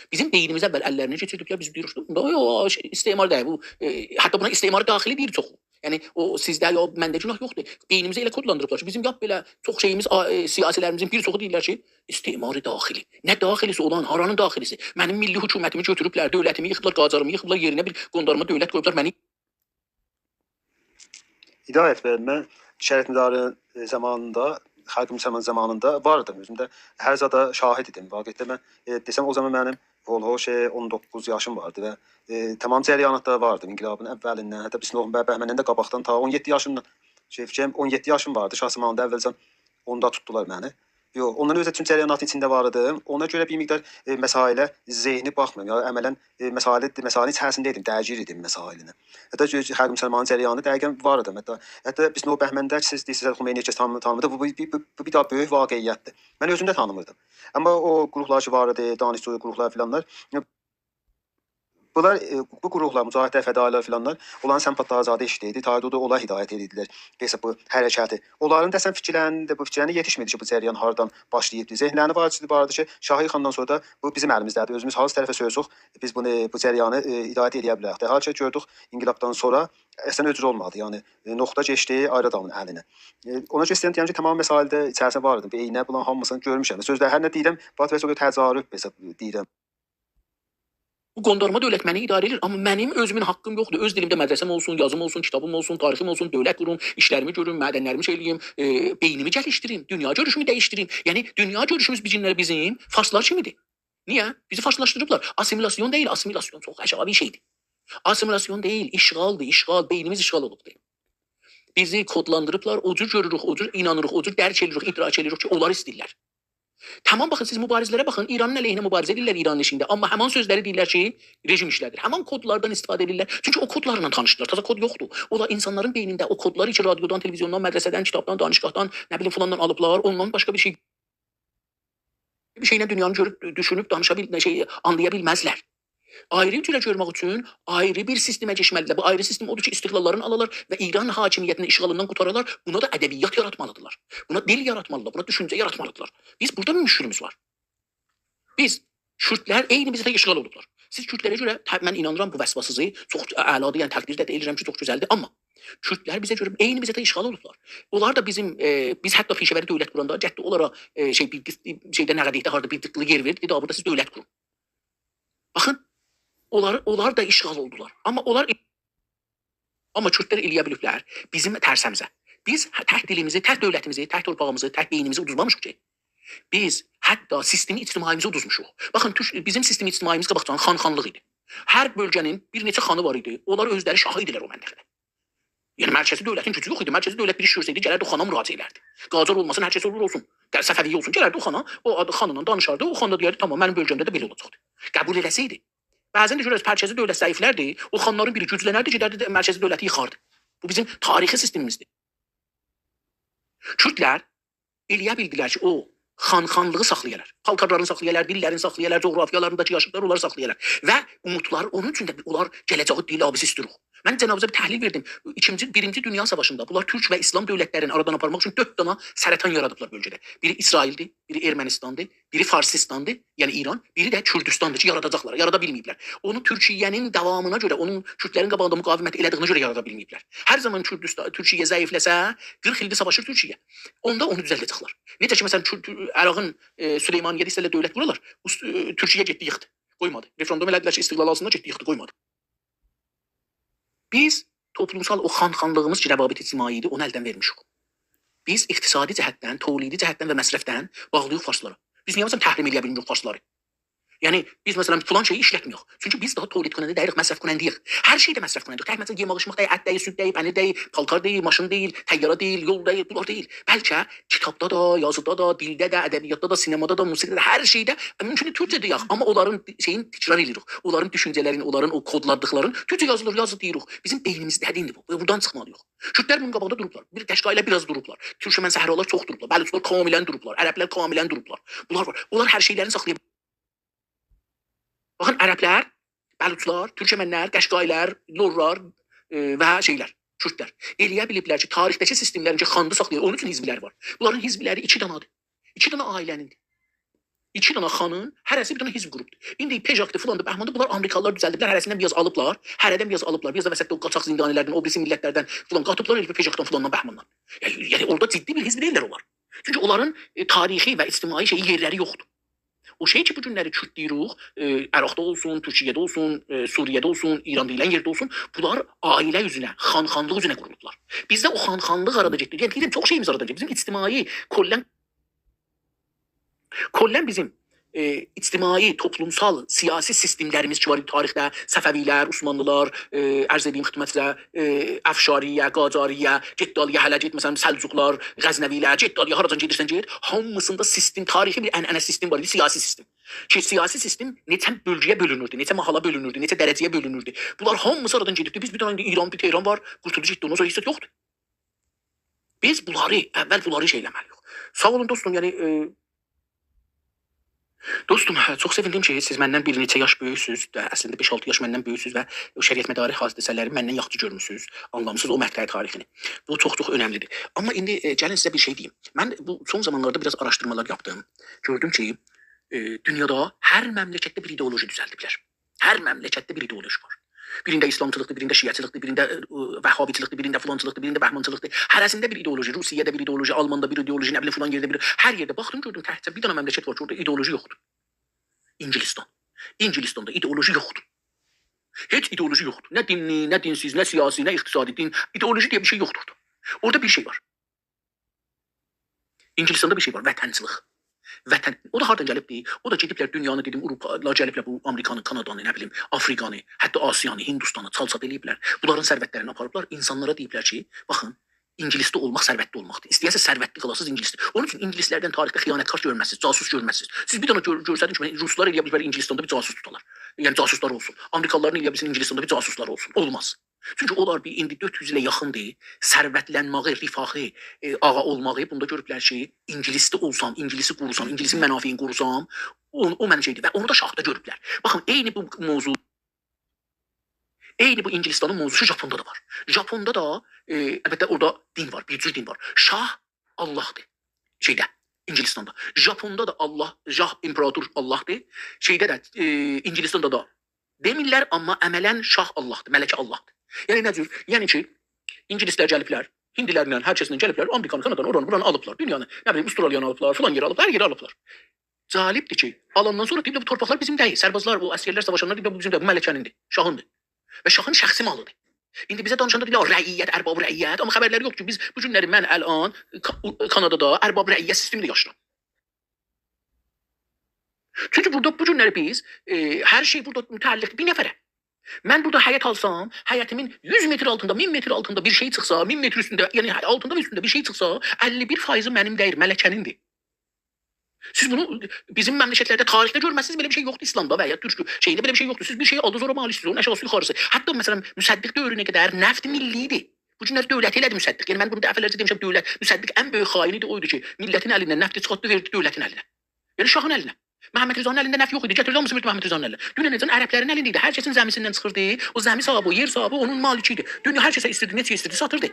بیزیم بئینیمیزی اول اللرینه کئچیردیبلر، بیز دئییریک، «بوندا یوخ، شئی، استعمار دئییل بو.» ائ، حتی بونا استعمار داخلی دئییر چوخو. یعنی، او سیزده یا منده گوناه یوخدور. بئینیمیزی ائله کودلاندیریبلار کی، بیزیم لاپ بئله چوخ شئییمیز، آ، ائ، سیاسی‌لریمیزین بیر چوخو دئییرلر کی، استعمار داخلی. نه داخلی‌سی اولان، هارانین داخلی‌سی؟ منیم میللی حکومتیمی گؤتوروبلر، دؤولتیمی ییخیبلار، قاجاریمی ییخیبلار، یئرینه بیر قوندارما دؤولت قویوبلار. منی هدایت بی، من شریعتمدارین، ائ، زامانیندا، خالق مسلمانین زامانیندا واردیم. اؤزوم ده هر زادا شاهد ایدیم. واقعیتده من، ائ، دئسم، او زامان منیم هول-هوش، ائ، اون دوققوز یاشیم واردی و، ائ، تمام جریاناتدا واردیم. انقلابین اولیندن، حتی بیست نوومبر بهمندن ده قاباقدان، تا اون یئددی یاشیمدان، شئی، فیکریم اون یئددی یاشیم واردی. شاه زامانیندا اوّلجه اوندا توتدولار منی. یوخ، اوندان اؤنجه چون جریاناتی ایچینده واریدیم. اونا گؤره بیر مقدار، ائ، مسائله ذهنی باخمیرام. یا، عملاً، ائ، مسائله، مسائلین ایچریسینده ایدیم، درگیر ایدیم مسائلینن. حتی کی، خالق مسلمانین جریانی دقیقاً واریدیم. حتی، حتی بیست نوومبر بهمنده کی، سیز دئییرسینیز، خمینی هئچ کس تانیمیر، تانیمیردی. بو، بو، بو، بو، بو بیر دانا بؤیوک واقعیتدیر. من اؤزوم ده تانیمیردیم. آمما او گروپلار کی واریدی، دانشجو گروپلار فلانلار، بونلار، ائ، بو گروپلار، مجاهدلر، فدایی‌لر فلانلار، اونلارین سمپاتلاری زادی ائشیکده ایدی. تایدو دا اونلار هدایت ائدیردیلر. دئییرسن، بو حرکتی. اونلارین دئسن فیکیرلرینده، بو فیکیرلرینه یئتیشمیردی کی، بو جریان هاردان باشلاییبدی. ذهنلرینده وار، واردی کی، شاه ییخاندان سونرا دا بو بیزیم الیمیزده‌دیر. اؤزوموز هانسی طرفه سویسوق، بیز بونو، بو جریانی، ائ، هدایت ائله‌یه بیلریک. حال کی گؤردوک، انقلابدان سونرا اصلاً او جور اولمادی. یعنی، ائ، نقطه کئچدی آیری آدامین الینه. ائ، اونا گؤره ایسته‌ییرم دئیم کی، تمام مسائلده ایچریسینده واریدیم. بئینه بونلارین هامیسینی گؤرموشم. سؤزده هر نه دئییرم، باخ، بس او قدر تجارب حساب دئییرم. بو قوندارما دؤولت منی اداره ائدیر، آمما منیم اؤزومون حاققیم یوخدور. اؤز دیلیمده مدرسه‌م اولسون، یازیم اولسون، کیتابیم اولسون، تاریخیم اولسون، دؤولت قوروم، ایشلریمی گؤروم، معدنلریمی شئی ائله‌ییم، ائ، بئینیمی گلیشدیریم، دونیا گؤروشومو دییشدیریم. یعنی، دونیا گؤروشوموز بو گونلری بیزیم فارسلار کیمی‌دیر. نییه؟ بیزی فارسلاشدیریبلار. آسیمیلاسیون دئییل، آسیمیلاسیون چوخ عجایب شئیدیر. آسیمیلاسیون دئییل، اشغالدیر، اشغال، بئینیمیز اشغال اولوبدور. بیزی کودلاندیریبلار، او جور گؤروروک، او جور اینانیریق، او جور درک ائدیریک، ادراک ائدیریک کی، اونلار ایسته‌ییرلر. تمام، باخین، سیز مبارزلره باخین، ایرانین علیهینه مبارزه ائدیرلر ایرانین ائشیگینده، آمما همان سؤزلری دئییرلر کی، رژیم ایشله‌دیر. همان کودلاردان استفاده ائدیرلر. چونکی او کودلارلا تانیشدیلار، تازا کود یوخدور. او دا اینسانلارین بئینینده او کودلار کی، رادیودان، تلویزیوندان، مدرسه‌دن، کیتابدان، دانشگاهدان، نه بیلیم، فلاندان آلیبلار، اوندان باشقا بیر شئی، بیر شئیله دونیانی گؤروب، دوشونوب، دانیشا بیل-، شئی، آنلایا بیلمزلر. آیری جوره گؤرمک اوچون آیری بیر سیستمه کئچمه‌لیدیرلر. بو آیری سیستم اودور کی، استقلاللارینی آلالار و ایران حاکمیتینین اشغالیندان قوتارالار. بونا دا ادبیات یاراتمالیدیرلار. بونا دیل یاراتمالیدیرلار. بونا دوشونجه یاراتمالیدیرلار. بیز بورادا بیر مشکلیمیز وار. بیز، کوردلر عینیمیزده اشغال اولوبلار. سیز کوردلره گؤره، ته-، من اینانیرام بو وصفا سیزی، چوخ اعلادیر، یعنی تقدیر ده ائدیرم کی، چوخ گؤزلدیر. آمما کوردلر بیزه گؤره عینیمیزده اشغال اولوبلار. اونلار دا بیزیم، ائ، بیز حتی پیشه‌وری دؤولت قوراندا، گتدی اونلارا، ائ، شئی، بیر دیق-، شئیده، نقده‌لیکده هاردا بیر دیقلی یئر وئردی، دئدی، «بورادا سیز دؤولت قورون.» باخین، اونلار، اونلار دا اشغال اولدولار. آمما اونلار، آمما کوردلر ائله‌یه بیلیبلر بیزیم ترسه‌میزه. بیز ه-، تک دیلیمیزی، تک دؤولتیمیزی، تک تورپاغیمیزی، تک بئینیمیزی اودوزمامیشیق کی. بیز حتی سیستم اجتماعیمیزی اودوزموشوق. باخین، تورک، بیزیم سیستم اجتماعیمیز قاباقجادان خان-خانلیق ایدی. هر بؤلگه‌نین بیر نئچه خانی وار ایدی. اونلار اؤزلری شاه ایدیلر او منطقه‌ده. یعنی، مرکزی دؤولتین گوجو یوخ ایدی. مرکزی دؤولت بیر ایش گؤرسه‌یدی، گلردی او خانا مراجعت ائدردی. قاجار اولماسین، هر کس اولور اولسون. ق-، صفوی اولسون، گلردی او خانا، او آد-، خانلا دانیشاردی. او خان دا دئیردی، «تمام، منیم بؤلگه‌مده ده بئله اولاجاقدی.» قبول ائله‌سه‌یدی. بعضاً ده گؤررسن، مرکزی دؤولت ضعیفلردی، او خانلارین بیری گوجلنردی، گئدردی ده مرکزی دؤولتی ییخاردی. بو بیزیم تاریخی سیستمیمیزدیر. کوردلر ائله‌یه بیلدیلر کی، او خان-خانلیغی ساخلایالار. پالتارلارینی ساخلایالار، دیللرینی ساخلایالار، جغرافیالاریندا کی یاشاییبلار، اونلاری ساخلایالار. و اومودلاری اونون اوچون ده اونلار گله‌جه‌یی دئییل، آ، بیز ایستیروق. من جنابیزه بیر تحلیل وئردیم. ایکینجی، بیرینجی دونیا ساواشیندا بونلار تورک و ایسلام دؤولتلرینی آرادان آپارماق اوچون دؤرد دانا سرطان یارادیبلار بؤلگه‌ده. بیری اسرائیلدیر، بیری ارمنستاندیر، بیری فارسیستاندیر، یعنی ایران، بیری ده کوردوستاندیر کی، یاراداجاقلار، یارادا بیلمه‌ییبلر. اونو تورکیه‌نین داوامینا گؤره، اونون کوردلرین قاباغیندا مقاومت ائله‌دیگینه گؤره یارادا بیلمه‌ییبلر. هر زامان کوردوستان، تورکیه ضعیفله‌سه، قیرخ ایلدیر ساواشیر تورکیه. اوندا اونو دوزلده‌جکلر. نئجه کی، مثلاً، تو-، عراقین، ائ، سلیمانیه‌ده ایسته‌دیلر دؤولت قورالار، اوس-، ائ، تورکیه گئتدی، ییخدی، قویمادی. رفراندوم ائله‌دیلر کی، استقلال آلسینلار، گئتدی، ییخدی، قویمادی. بیز توپلومسال او خان-خانلیغیمیز کی، روابط اجتماعی ایدی، اونو الدن وئرمیشیک. بیز اقتصادی جهتدن، تولیدی جهتدن و مصرفدن باغلی‌ییق فارسلارا. بیز نییه، مثلاً، تحریم ائله‌یه بیلمیریک فارسلاری؟ یعنی، بیز، مثلاً، فلان شئیی ایشلتمیریک. چونکی بیز داها تولید کننده دئییلیک، مصرف کننده‌ییک. هر شئیده مصرف کننده‌ییک. تک، مثلاً، یئمک ایچمک دئییل، ات دئییل، سود دئییل، پنیر دئییل، پالتار دئییل، ماشین دئییل، طیاره دئییل، یول دئییل، بونلار دئییل. بلکه کیتابدا دا، یازیدا دا، دیلده ده، ادبیاتدا دا، سینمادا دا، موسیقی‌ده ده، هر شئیده، مومکوندور تورکجه دئیک، آمما اونلارین شئیین تکرار ائدیریک. اونلارین دوشونجه‌لرینی، اونلارین او کودلادیقلارینی تورکجه یازیلیر، یازی دئییریک. بیزیم بئینیمیزده‌دیر ایندی بو. و بورادان چیخمالی‌ییق. کوردلر بونون قاباغیندا دوروبلار. بیر قشقایلار بیر آز دوروبلار. تورکمن صحرالار چوخ دوروبلار. بلوچلار کاملاً دوروبلار. عربلر کاملاً دوروبلار. بونلار وار. اونلار هر شئیلرینی ساخلایا بیلیر. باخین، عربلر، بلوچلار، تورکمنلر، قشقایلار، لورلار، ائ، و شئیلر، کوردلر ائله‌یه بیلیبلر کی، تاریخده‌کی سیستملرین کی، خاندا ساخلاییر، اونون اوچون حزبلر وار. بونلارین حزبلری ایکی دانادیر. ایکی دانا عائله‌نیندیر. ایکی دنه خانین هره‌سی بیر دنه حزب قوروبدور. ایندی پژاکدیر، فلاندیر، بهماندیر، بونلار آمریکالیلار دوزلدیبلر، هره‌سیندن بیر آز آلیبلار، هره‌دن بیر آز آلیبلار، بیر آز دا وسطده او قاچاق زندانی‌لردن، او بیریسی میللتلردن فلان قاتیبلار، ائله پژاکدان، فلاندان، بهماندان. یعنی، یعنی اورادا جدی بیر حزب دئییللر اونلار. چونکی اونلارین، ائ، تاریخی و اجتماعی شئیی، یئرلری یوخدور. او شئی کی، بو گونلری کورد دئییریک، ائ، عراقدا اولسون، تورکیه‌ده اولسون، ائ، سوریه‌ده اولسون، ایران دئییلن یئرده اولسون، بونلار عائله اوزونه، خان-خانلیق اوزونه قورولوبلار. بیزده او خان-خانلیق آرادان گئتدی. یعنی دئییرم، چوخ شئییمیز آرادان گئتدی. بیزیم اجتماعی، کلاً، کلاً بیزیم، ائ، اجتماعی، توپلومسال، سیاسی سیستملریمیز کی وار ایدی تاریخده، صفوی‌لر، عثمانلی‌لار، ائ، عرض ائدییم خدمتیزه، ائ، افشاریه، قاجاریه، گئتدی آلییا، هله گئت، مثلاً، سلجوقلار، غزنوی‌لر، گئتدی آلییا، هاراجان گئدیرسن گئت، هامیسیندا سیستم، تاریخی بیر عنعنه سیستم وار ایدی، سیاسی سیستم. کی، سیاسی سیستم نئچه بؤلگویه بؤلونوردو، نئچه محالا بؤلونوردو، نئچه درجه‌یه بؤلونوردو. بونلار هامیسی آرادان گئدیبدی. بیز بیر دنه ایندی ایران، بیر تهران وار، قورتولدو گئتدی، اوندان سونرا هئچ زاد یوخدور. بیز بونلاری اول بونلاری شئی ائله‌مه‌لی‌ییک. ساغ اولون دوستوم، یعنی، ائ، دوستوم، هه، چوخ سئویندیم کی، سیز مندن بیر نئچه یاش بؤیوکسوز و اصلینده بئش-آلتی یاش مندن بؤیوکسوز و او شریعتمداری حادثه‌لری مندن یاخشی گؤرموسوز، آنلامیسینیز او مقطع تاریخینی. بو چوخ-چوخ اؤنملی‌دیر. آمما ایندی، ائ، گلین سیزه بیر شئی دئییم. من بو سون زامانلاردا بیر آز آراشدیرمالار یاپدیم. گؤردوم کی، ائ، دونیادا هر مملکتده بیر ایدئولوژی دوزلدیبلر. هر مملکتده بیر ایدئولوژی وار. بیرینده ایسلامچیلیقدیر، بیرینده شیعه‌چیلیقدیر، بیرینده، ائ، وهابیچیلیقدیر، بیرینده فلانچیلیقدیر، بیرینده بهمانچیلیقدیر. هره‌سینده بیر ایدئولوژی، روسیه‌ده بیر ایدئولوژی، آلماندا بیر ایدئولوژی، نه بیلیم، فلان یئرده بیر، هر یئرده. باخدیم، گؤردوم، تکجه بیر دنه مملکت وار کی، اورادا ایدئولوژی یوخدور. انگلستان. انگلستاندا ایدئولوژی یوخدور. هئچ ایدئولوژی یوخدور. نه دینلی، نه دینسیز، نه سیاسی، نه اقتصادی، دین، ایدئولوژی دئیه بیر شئی یوخدور اورادا. اورادا بیر شئی وار. انگلستاندا بیر شئی وار، وطنچیلیک. وطن، او دا هاردان گلیبدی؟ او دا گئدیبلر دونیانی، دئدیم، آوروپالیلار گلیبلر، بو آمریکانی، کانادانی، نه بیلیم، آفریقانی، حتی آسیانی، هندوستانی چال-چات ائله‌ییبلر. بونلارین ثروتلرینی آپاریبلار، اینسانلارا دئییبلر کی، باخین، انگلیسده اولماق ثروتلی اولماقدیر. ایسته‌یه‌سیز ثروتلی قالاسینیز، انگلیسده. اونون اوچون اینگیلیسلردن تاریخده خیانتکار گؤرمزسینیز، جاسوس گؤرمزسینیز. سیز بیر دنه گؤر-، گؤرسدین کی، روسلار ائلیه بیلر انگلیستاندا بیر جاسوس توتالار. یعنی جاسوسلار اولسون. آمریکالیلارین ائلیه بیلسین انگلیستاندا بیر جاسوسلار اولسون. اولماز. چونکی اونلار بیر ایندی دؤرد یوز ایله یاخیندیر ثروتلنمه‌یی، رفاهی، ائ، آغا اولماغی بوندا گؤروبلر کی، انگلیسده اولسام، انگلیسی قوروسام، انگلیسین منافعینی قوروسام، او، او منه شئیدیر. و اونو دا شاهدا گؤروبلر. باخین، عینی بو موضوع، عینی بو انگلیستانین موضوعسو ژاپوندا دا وار. ژاپوندا دا، ائ، البته، اورادا دین وار، بیر جور دین وار. شاه آللاهدیر. شئیده، انگلیستاندا. ژاپوندا دا آللاه، شاه، ایمپراتور آللاهدیر. شئیده ده، ائ، انگلیستاندا دا دئمیرلر، آمما عملاً شاه آللاهدیر، ملکه آللاهدیر. یعنی نه جور؟ یعنی کی، انگلیسلر گلیبلر، هندیلرله، هر کسله گلیبلر، آمریکانی، کانادانی، اورانی، بورانی آلیبلار، دونیانی، نه بیلیم، استرالیانی آلیبلار، فلان یئری آلیبلار، هر یئری آلیبلار. جالبدیر کی، آلاندان سونرا دئییبلر، بو تورپاقلار بیزیم دئییل، سربازلار، او عسگرلر ساواشاندا دئییبلر، بو بیزیم دئییل، بو ملکه‌نیندیر، شاهیندیر. و شاهین شخصی مالیدیر. ایندی بیزه دانیشاندا دئییرلر، «او رعیت، ارباب رعیت»، آمما خبرلری یوخدور کی، بیز بو گونلری من الان کا-، او-، کانادادا ارباب رعیت سیستمینده یاشاییرام. چونکی بورادا بو گونلری بیز، ائ، هر شئی بورادا متعلقدیر بیر نفره. من بورادا حیط آلسام، حیطیمین یوز متر آلتیندا، مین متر آلتیندا بیر شئی چیخسا، مین متر اوستونده، یعنی آلتیندا و اوستونده بیر شئی چیخسا، اللی بیر فایضی منیم دئییل، ملکه‌نیندیر. سیز بونو بیزیم مملکتلرده، تاریخده گؤرمزسینیز، بئله بیر شئی یوخدور، ایسلامدا و یا تورک شئیینده بئله بیر شئی یوخدور. سیز بیر شئی آلدینیز، اورا مالیکسینیز، اونون آشاغیسی یوخاریسی. حتی، مثلاً، مصدق دؤورونه قدر نفت ملی ایدی. بو گونلری دولت ائله‌دی مصدق. یعنی، من بونو دفعه‌لرجه دئمیشم، دولت، مصدق ان بؤیوک خائن ایدی، او ایدی کی، میللتین الیندن نفتی چیخارتدی، وئردی دولتین الینه. یعنی، شاهین الینه. محمدرضانین الینده نفت یوخ ایدی، گتیردی هامیسینی وئردی محمدرضانین الینه. دوننه‌جن عربلرین الینده ایدی، هر کسین زمی‌سیندن چیخیردی، او زمی صاحیبی، او یئر صاحیبی، اونون مالکی ایدی. دونیا هر کسه ایستیردی، نئچه ایستیردی، ساتیردی.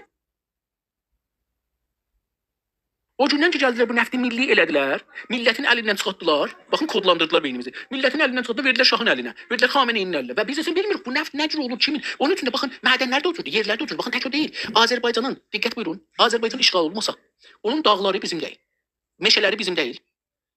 او گوندن کی، گلدیلر، بو نفتی ملی ائله‌دیلر، میللتین الیندن چیخارتدیلار. باخین، کودلاندیردیلار بئینیمیزی. میللتین الیندن چیخارتدیلار، وئردیلر شاهین الینه، وئردیلر خامنه‌ای‌نین الینه. و بیز اصلاً بیلمیریک، بو نفت نه جور اولوب، کیمین؟ اونون اوچون ده، باخین، معدنلر ده او جوردور، یئرلر ده او جوردور. باخین، تک او دئییل. آذربایجانین، دقت بویورون، آذربایجان اشغال اولماسا، اونون داغلاری بیزیم دئییل، مئشه‌لری بیزیم دئییل،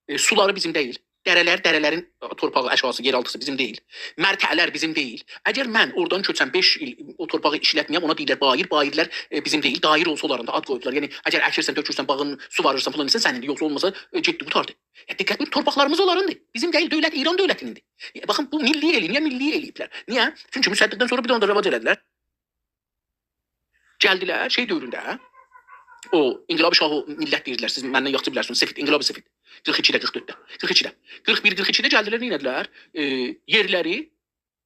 ائ، سولاری بیزیم دئییل. دره‌لر، دره‌لرین، ائ، تورپاغی، آشاغیسی، یئرآلتیسی بیزیم دئییل. مرتعلر بیزیم دئییل. اگر من اورادان کؤچم، بئش ایل او تورپاغی ایشلتمه‌یم، اونا دئییرلر باییر، باییرلر، ائ، بیزیم دئییل. دایر اولسا اولارین دا آد قویوبلار. یعنی، اگر اکیرسن، تؤکورسن، باغین سوواریرسان، فلان ائدیرسن، سنیندیر، یوخسا اولماسا، ائ، گئتدی، قوتاردی. یا، دقت بویورون، تورپاقلاریمیز اونلاریندیر. بیزیم دئییل، دؤولت، ایران دؤولتینیندیر. ائ، باخین، بو میللی ائله‌یین، نییه میللی ائله‌ییبلر؟ نییه؟ چونکی مصدقدن سونرا بیر دنه ده رواج ائله‌دیلر. گلدیلر شئی دؤورونده، او انقلاب شاهی میللت دئییردیلر، سیز مندن یاخشی بیلرسینیز، سفید، انقلاب سفید. قیرخ ایکیده، قیرخ دؤردده، قیرخ ایکیده. قیرخ بیر، قیرخ ایکیده گلدیلر، نه ائله‌دیلر؟ ائ، یئرلری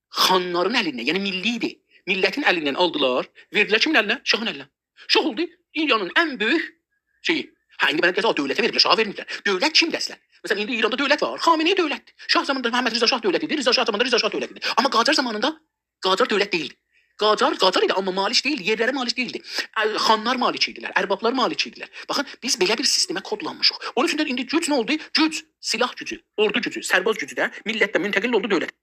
خانلارین الیندن، یعنی میللی ایدی، میللتین الیندن آلدیلار، وئردیلر کیمین الینه؟ شاهین الینه. شاه اولدو دونیانین ان بؤیوک شئیی. هه، ایندی منه دئیه‌سن، «آ، دؤولته وئریبلر، شاها وئرمه‌ییبلر.» دؤولت کیم اصلاً؟ مثلاً، ایندی ایراندا دؤولت وار، خامنه‌ای دؤولتدیر. شاه زامانیندا محمدرضا شاه دؤولت ایدی، رضا شاه زامانیندا رضا شاه دؤولت ایدی. آمما قاجار زامانیندا قاجار دؤولت دئییلدی. قاجار، قاجار ایدی، آمما مالک دئییلدی، یئرلره مالک دئییلدی. ال-، خانلار مالک ایدیلر، اربابلار مالیک ایدیلر. باخین، بیز بئله بیر سیستمه کودلانمیشیق. اونون اوچون ده ایندی گوج نه اولدو؟ گوج، سلاح گوجو، اوردو گوجو، سرباز گوجو ده میللتدن منتقل اولدو دؤولته.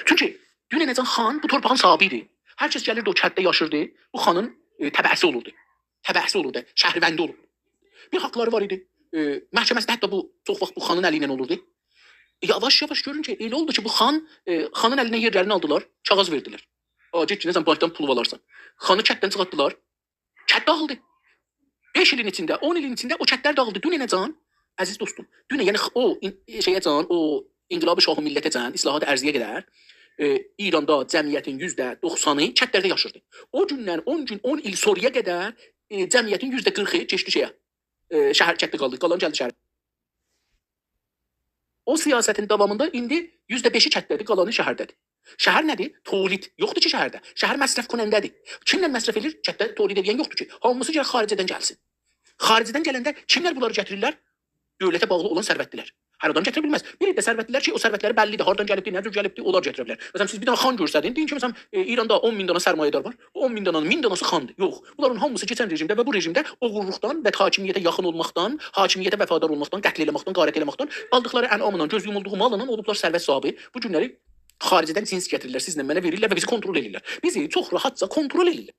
چونکی دوننه‌جن خان بو تورپاغین صاحیبی ایدی. هر کس گلیردی او کندده یاشیردی، بو خانین، ائ، تبعه‌سی اولوردو. تبعه‌سی اولوردو، شهروندی اولوردو. بیر حاقلاری وار ایدی. ائ، محکمه‌سی ده حتی بو، چوخ واخت بو خانین الی ایله اولوردو. یاواش-یاواش گؤرون کی، ائله اولدو کی، بو خان، ائ، خانین الیندن یئرلرینی آلدیلار، کاغیذ وئردیلر. «آ، گئت کی، نئجه بانکدان پول آلارسان.» خانی کنددن چیخارتدیلار. کند داغیلدی. بئش ایلین ایچینده، اون ایلین ایچینده او کندلر داغیلدی. دوننه‌جن، عزیز دوستوم، دونن، یعنی خ-، او این-، شئیه‌جن، او انقلاب شاه ملته‌جن، اصلاحات ارضی‌یه قدر، ائ، ایراندا جمعیتین یوزده دوخسانی کندلرده یاشیردی. او گوندن اون گون، اون ایل سونرایا قدر، ائ، جمعیتین یوزده قیرخی کئچدی شئیه، ائ، شهر کندده قالدی، قالان گلدی شهره. او سیاستین داوامیندا ایندی یوزده بئشی کندده‌دیر، قالانی شهرده‌دیر. شهر نه‌دیر؟ تولید یوخدور کی شهرده. شهر مصرف‌کننده‌دیر. کیمله مصرف ائدیر؟ کندده تولید ائدن یوخدور کی. هامیسی گرک خارجه‌دن گلسین. خارجه‌دن گلنده کیملر بونلاری گتیریرلر؟ دؤولته باغلی اولان ثروتلی‌لر. هر آدام گتیره بیلمز. بیر عده ثروتلی‌لر کی، او ثروتلری بللی‌دیر، هاردان گلیبدیر، نه جور گلیبدیر، اونلار گتیره بیلر. مثلا، سیز بیر دنه خان گؤرسدین، دئیین کی، مثلا، ائ، ایراندا اون مین دنه سرمایه‌دار وار. او اون مین دنه‌نین مین دنه‌سی خاندیر. یوخ، بونلارین هامیسی کئچن رژیمده و بو رژیمده اوغورلوقدان و حاکمیته یاخین اولماقدان، حاکمیته وفادار اولماقدان، قتل ائله‌مکدن، غارت ائله‌مکدن، آلدیقلاری انعاملا، گؤز یومولدوغو ماللا اولوبلار ثروت صاحیبی. بو گونلری خارجه‌دن جنس گتیریرلر، سیزله منه وئریرلر و بیزی کنترل ائدیرلر. بیزی چوخ راحتجا کنترل ائدیرلر.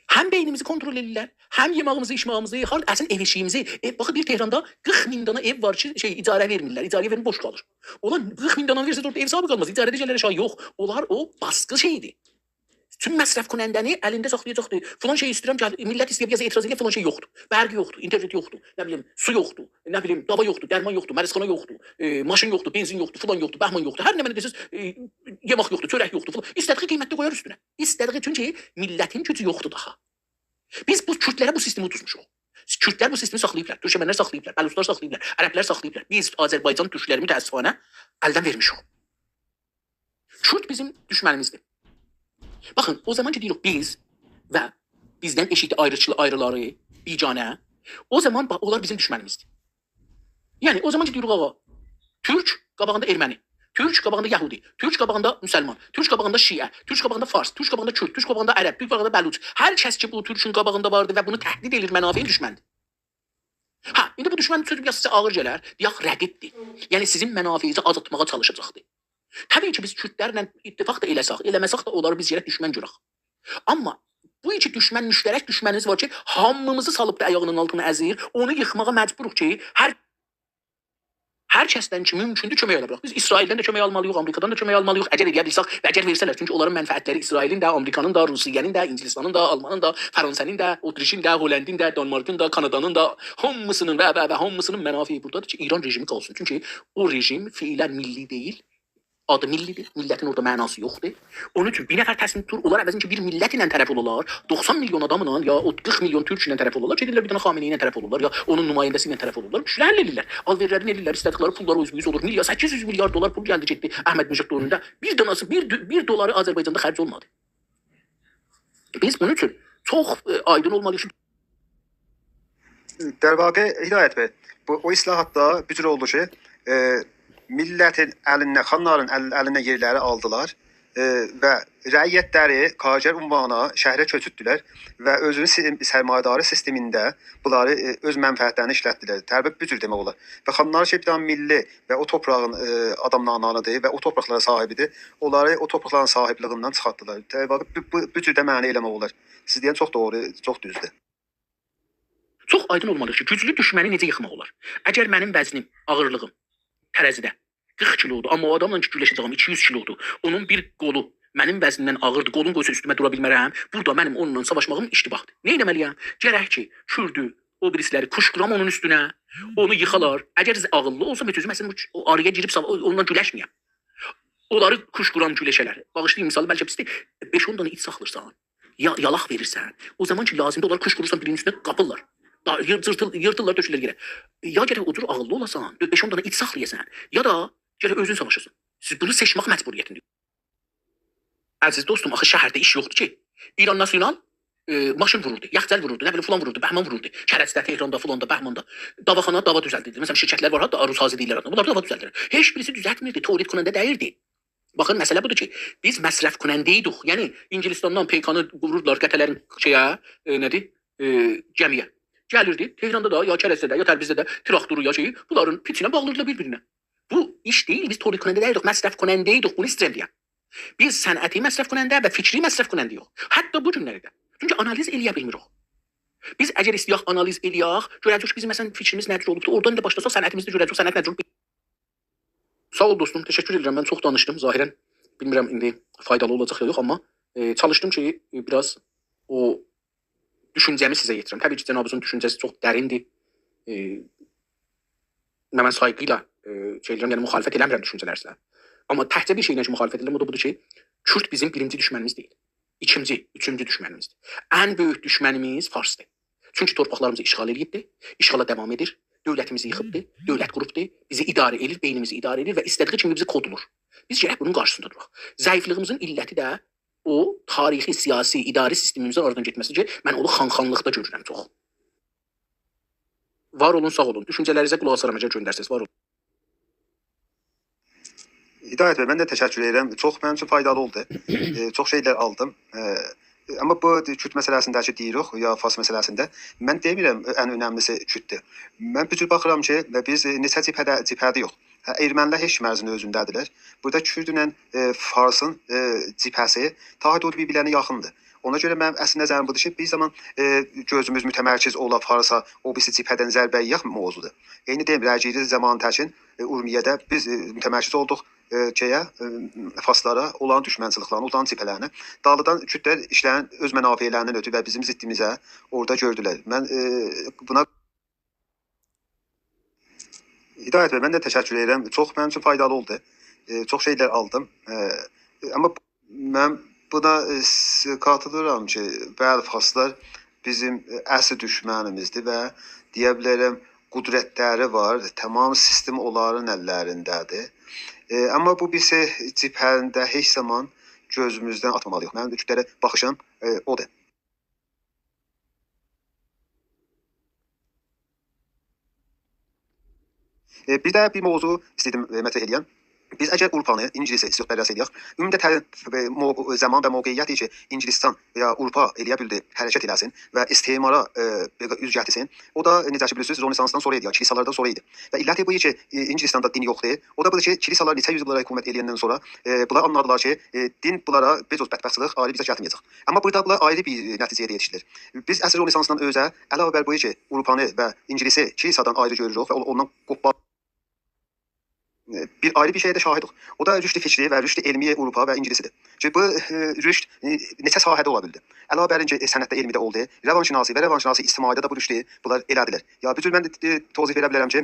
هم بئینیمیزی کنترل ائدیرلر، هم یئماغیمیزی، ایچماغیمیزی، هار، اصلینده ائو ائشیگیمیزی. ائ، باخین، بیر تهراندا قیرخ مین دنه ائو وار کی، شئی، اجاره وئرمیرلر، اجاره وئرمیر، بوش قالیر. اولان قیرخ مین دنه وئرسه، اورادا ائو صاحیبی قالماز، اجاره‌ده گلر آشاغی، یوخ. اونلار او باسقی شئییدیر. بوتون مصرف‌کننده‌نی الینده ساخلایاجاقدیر. فلان شئی ایسته‌ییرم، گل، میللت ایسته‌ییر، بیر آز اعتراض ائدیر، فلان شئی یوخدور. برق یوخدور، اینترنت یوخدور، نه بیلیم، سو یوخدور، نه بیلیم، داوا یوخدور، درمان یوخدور، مریضخانا یوخدور، ائ، ماشین یوخدور، بنزین یوخدور، فلان یوخدور، بهمان یوخدور. هر نمنه دئسز، ائ، یئمک یوخدور، چؤرک یوخدور، فلان. ایسته‌دیگی قیمتده قویار اوستونه. ایسته‌دیگی، چونکی میللتین گوجو یوخدور داها. بیز بو کوردلره بو سیستمی اوتورتموشوق. کوردلر بو سیستمی ساخلاییبلار، تورکمنلر ساخلاییبلار، بلوچلار ساخلاییبلار، عربلر ساخلاییبلار. بیز آذربایجان تورکلری متأسفانه الدن وئرمیشیک. کورد بیزیم دوشمنیمیزدیر. باخین، او زامان کی دئییریک بیز و بیزدن ائشیکلی آیریچیل-، آیریلاری، بیگانه، او زامان با-، اونلار بیزیم دوشمنیمیزدیر. یعنی، او زامان کی دئییریک، آغا، تورک قاباغیندا ارمنی، تورک قاباغیندا یهودی، تورک قاباغیندا مسلمان، تورک قاباغیندا شیعه، تورک قاباغیندا فارس، تورک قاباغیندا کورد، تورک قاباغیندا عرب، تورک قاباغیندا بلوچ. هر کس کی بو تورکون قاباغیندا واردی و بونو تهدید ائدیر، منافعی دوشمندیر. هه، ایندی بو دوشمن سؤزو بیر آز سیزه آغیر گلر، دئیک رقیبدیر. یعنی سیزین منافعینیزی آزالتماغا چالیشاجاقدیر. طبیعی کی، بیز کوردلرله اتفاق دا ائله‌سک، ائله‌مه‌سک ده اونلاری بیز یئره دوشمن گؤرک. آمما بو ایکی دوشمن، مشترک دوشمنیمیز وار کی، هامیمیزی سالیب دا آیاغینین آلتینا ازیر، اونو ییخماغا مجبوروق کی، هر، هر کسدن کی مومکوندور، کؤمک آلا بیلک. بیز اسرائیلدن ده کؤمک آلمالی‌ییق، آمریکادان دا کؤمک آلمالی‌ییق. اگر ائلیه بیلسک و اگر وئرسه‌لر، چونکی اونلارین منفعتلری اسرائیلین ده، آمریکانین دا، روسیه‌نین ده، انگلستانین دا، آلمانین دا، فرانسه‌نین ده، اتریشین ده، هلندین ده، دانمارکین دا، کانادانین دا، هامیسینین و، و، و هامیسینین منافعی بورادادیر کی، ایران رژیمی قالسین. چونکی او رژیم فعلاً میللی دئییل، آدی میللی‌دیر، میللتین اورادا معناسی یوخدور. اونون اوچون بیر نفر تصمیم توتور، اونلار عوضین کی بیر میللت ایله طرف اولالار، دوخسان میلیون آداملا یا او قیرخ میلیون تورک ایله طرف اولالار، گئدیرلر بیر دنه خامنه‌ای ایله طرف اولالار، یا اونون نماینده‌سی ایله طرف اولالار، گوجلری حل ائدیرلر. آل‌وئرلرینی ائدیرلر، ایسته‌دیکلری پوللاری اوزبه‌اوز اولور. میلیارد، سککیز یوز میلیارد دلار پول گلدی گئتدی احمد نژاد دؤورونده. بیر دنه‌سی، بیر، بیر دلاری آذربایجاندا خرج اولمادی. بیز بونون اوچون چوخ، ائ، آیدین اولمالی‌ییق کی، در واقع، هدایت بی، بو، او اصلاحاتدا بو جور اولدو کی، ائ، میللتین الینده، خانلارین ال-، الینده یئرلری آلدیلار، ائ، و رعیتلری کارگر عنوانینا شهره کؤچورتدولر و اؤزونون سی-، سرمایه‌داری سیستمینده بونلاری، ائ، اؤز منفعتلرینه ایشلتدیلر. تقریباً بو جور دئمک اولار. و خانلار کی، بیر دنه میللی و او تورپاغین، ائ، آداملارینا آنیدیر و او تورپاقلارا صاحیبیدیر، اونلاری او تورپاقلارین صاحیبلیگیندن چیخارتدیلار. در واقع، بو، بو، بو جور ده معنا ائله‌مک اولار. سیز دئین چوخ دوغرو، چوخ دوزدور. چوخ آیدین اولمالی‌ییق کی، گوجلو دوشمنی نئجه ییخماق اولار. اگر منیم وزنیم، آغیرلیغیم ترازیده قیرخ کیلودور، آمما او آداملا کی گولشه‌جه‌یم ایکی یوز کیلودور، اونون بیر قولو منیم وزنیمدن آغیردیر، قولون قویسا اوستومه دورا بیلمرم، بورادا منیم اونونلا ساواشماغیم اشتباهدیر. نه ائله‌مه‌لی‌یم؟ گرک کی، کوردو، او بیریسی‌لری کوشکورام اونون اوستونه، اونو ییخالار. اگر ز-، عاغیللی اولسام، اؤزوم مثلا او، او آرایا گیریب ساوا-، او-، اونونلا گولشمه‌یم. اونلاری کوشکورام، گولشه‌لر. باغیشلایین، مثالی بلکه پیسدیر. بئش-اون دنه ایت ساخلاییرسان، یا-، یالاق وئریرسن. او زامان کی لازیمدیر، اونلاری کوشکورورسان، بیری‌نین اوستونه قاپیللار. دا-، ییرتیل-، ییرتیللار، تؤکوللر یئره. یا گرک او جور عاغیللی اولاسان، بئش-اون دنه ایت ساخلایاسان، یا دا گرک اؤزون ساواشاسان. سیز بونو سئچمک مجبوریتینده. عزیز دوستوم، آخی شهرده ایش یوخدور کی. ایران ناسیونال، ائ، ماشین ووروردو، یخچال ووروردو، نه بیلیم، فلان ووروردو، بهمان ووروردو. کرجده، تهراندا، فلاندا، بهماندا. داواخانا داوا دوزلدیردی. مثلا، شرکتلر وار، حتی روسازی دئییرلر آدینا. بونلار داوا دوزلدیرلر. هئچ بیریسی دوزلتمیردی، تولید کننده دئییلدی. باخین، مسئله بودور کی، بیز مصرف‌کننده‌ایدیک. یعنی، انگلستاندان پیکانی ووروردولار قطعه‌لرین شئیه، ائ، نه‌دیر؟ ائ، گمی‌یه. گلیردی، تهراندا دا، یا کرجده ده، یا تبریزده ده تراکتورو، یا شئیی، بونلارین پیچینه باغلیردیلار بیر-بیرینه. بو ایش دئییل، بیز تولیدکننده دئییلیک، مصرف‌کننده‌ایدیک، بونو ایسته‌ییرم دئیم. بیز صنعتی مصرف‌کننده و فکری مصرف‌کننده‌یوخ. حتی بو گونلری ده. چونکی آنالیز ائله‌یه بیلمیریک. بیز اگر ایسته‌یک آنالیز ائله‌یک، گؤره‌جه‌ییک کی، بیزیم، مثلا، فیکریمیز نه جور اولوبدور، اورادان دا باشلاساق صنعتیمیزده گؤره‌جه‌ییک صنعت نه جور. ساغ اول، دوستوم، تشکر ائدیرم. من چوخ دانیشدیم، ظاهرا. بیلمیرم ایندی فایدالی اولاجاق یا یوخ، آمما، ائ، چالیشدیم کی، ائ، بیر آز او دوشونجه‌می سیزه یئتیرم. طبیعی کی، جنابینیزین دوشونجه‌سی چوخ درین‌دیر. ائ، و من سایغی ایله، ائ، شئی ائدیرم، یعنی مخالفت ائله‌میرم دوشونجه‌لرینیزله. آمما تکجه بیر شئیله کی، مخالفت ائدیرم، او دا بودور کی، کورد بیزیم بیرینجی دوشمنیمیز دئییل. ایکینجی، اوچونجو دوشمنیمیزدیر. ان بؤیوک دوشمنیمیز فارسدیر. چونکی تورپاقلاریمیزی اشغال ائله‌ییبدیر، اشغالا داوام ائدیر، دؤولتیمیزی ییخیبدیر، دؤولت قوروبدور، بیزی اداره ائدیر، بئینیمیزی اداره ائدیر و ایسته‌دیگی کیمی بیزی کودلور. بیز گرک بونون قارشیسیندا دوراق. ضعیفلیگیمیزین علتی ده او تاریخی، سیاسی، اداری سیستمیمیزین آرادان گئتمه‌سی کی، من اونو خان‌خانلیقدا گؤرورم چوخ. وار اولون، ساغ اولون. دوشونجه‌لرینیزه قولاق آسارام اگر گؤندرسز. وار اولون. هدایت بی، من ده تشکر ائدیرم. چوخ منیم اوچون فایدالی اولدو. ائ، چوخ شئیلر آلدیم. ائ، آمما بو کورد مسئله‌سینده کی دئییریک، یا فارس مسئله‌سینده، من دئمیرم، ائ، ان اؤنملیسی کورددور. من بو جور باخیرام کی، و بیز، ائ، نئچه جبهه‌ده، جبهه‌ده‌یوخ. هه، ارمنی‌لر هئچ مرزین اؤزونده‌دیرلر. بورادا کوردله، ائ، فارسین، ائ، جبهه‌سی تا حدود بیر-بیرلرینه یاخیندیر. اونا گؤره منیم اصل نظریم بودور کی، بیر زامان، ائ، گؤزوموز متمرکز اولا فارسا، او بیریسی جبهه‌دن ضربه یئیک موضوعدور. عینی دئییم، رأی‌گیری زامانی تکین، ائ، اورمیه‌ده بیز، ائ، متمرکز اولدوق، ائ، شئیه، ائ، فارسلارا، اونلارین دوشمنچیلیکلرینه، اونلارین جبهه‌لرینه. دالیدان کوردلر ایشلرین اؤز منافعلرینن اؤترو و بیزیم ضدیمیزه اورادا گؤردولر. من، ائ، بونا هدایت بی، من ده تشکر ائدیرم. چوخ منیم اوچون فایدالی اولدو. ائ، چوخ شئیلر آلدیم. ائ، آمما من بونا، ائ، س-، قاتیلیرام کی، بلی، فارسلار بیزیم، ائ، اصلی دوشمنیمیزدیر و دئیه بیلرم، قدرتلری وار، تمام سیستم اونلارین اللرینده‌دیر. ائ، آمما بو بیریسی جبهه‌نده هئچ زامان گؤزوموزدن آتمامالی‌ییق. منیم کوردلره باخیشیم، ائ، اودور. ائ، بیر ده بیر موضوع ایسته‌ییردیم، ائ، مطرح ائله‌یم. بیز اگر آوروپانی، انگلیسی ایسته‌یک بررسی ائله‌یک، عمدتاً، ائ، مو-، زامان و موقعیتی کی، انگلستان و یا آوروپا ائله‌یه بیلدی حرکت ائله‌سین و استعمارا، ائ، بئله اوز گتیرسین، او دا، ائ، نئجه کی بیلیرسینیز، رنسانسدان سونرا ایدی، یا کلیسالاردا سونرا ایدی. و علتی بو کی، ائ، انگلستاندا دین یوخدور. او دا بودور کی، کلیسالار نئچه یوز ایل بونلارا حکومت ائله‌یندن سونرا، ائ، بونلار آنلادیلار کی، ائ، دین بونلارا بئله بدبختلیک آیری بیزه گتیرمه‌یه‌جک. آمما بورادا بونلار آیری بیر نتیجه‌یه ده یئتیشدیلر. بیز عصر رنسانسدان اؤنجه علاوه بر بو کی، آوروپانی و انگلیسی کلیسادان آیری گؤروروک و اون-، اوندان قوپما-، ائ، بیر آیری بیر شئیه ده شاهدیک. او دا رشد فکری و رشد علمی آوروپا و انگلیسی‌دیر. کی، بو، ائ، رشد، ائ، نئچه ساحه‌ده اولا بیلدی. علاوه بر این کی، ائ، صنعتده، علمده اولدو، روانشناسی و روانشناسی اجتماعی‌ده ده بو رشدی بونلار ائله‌دیلر. یا، بو جور من، ائ، توضیح وئره بیلرم کی،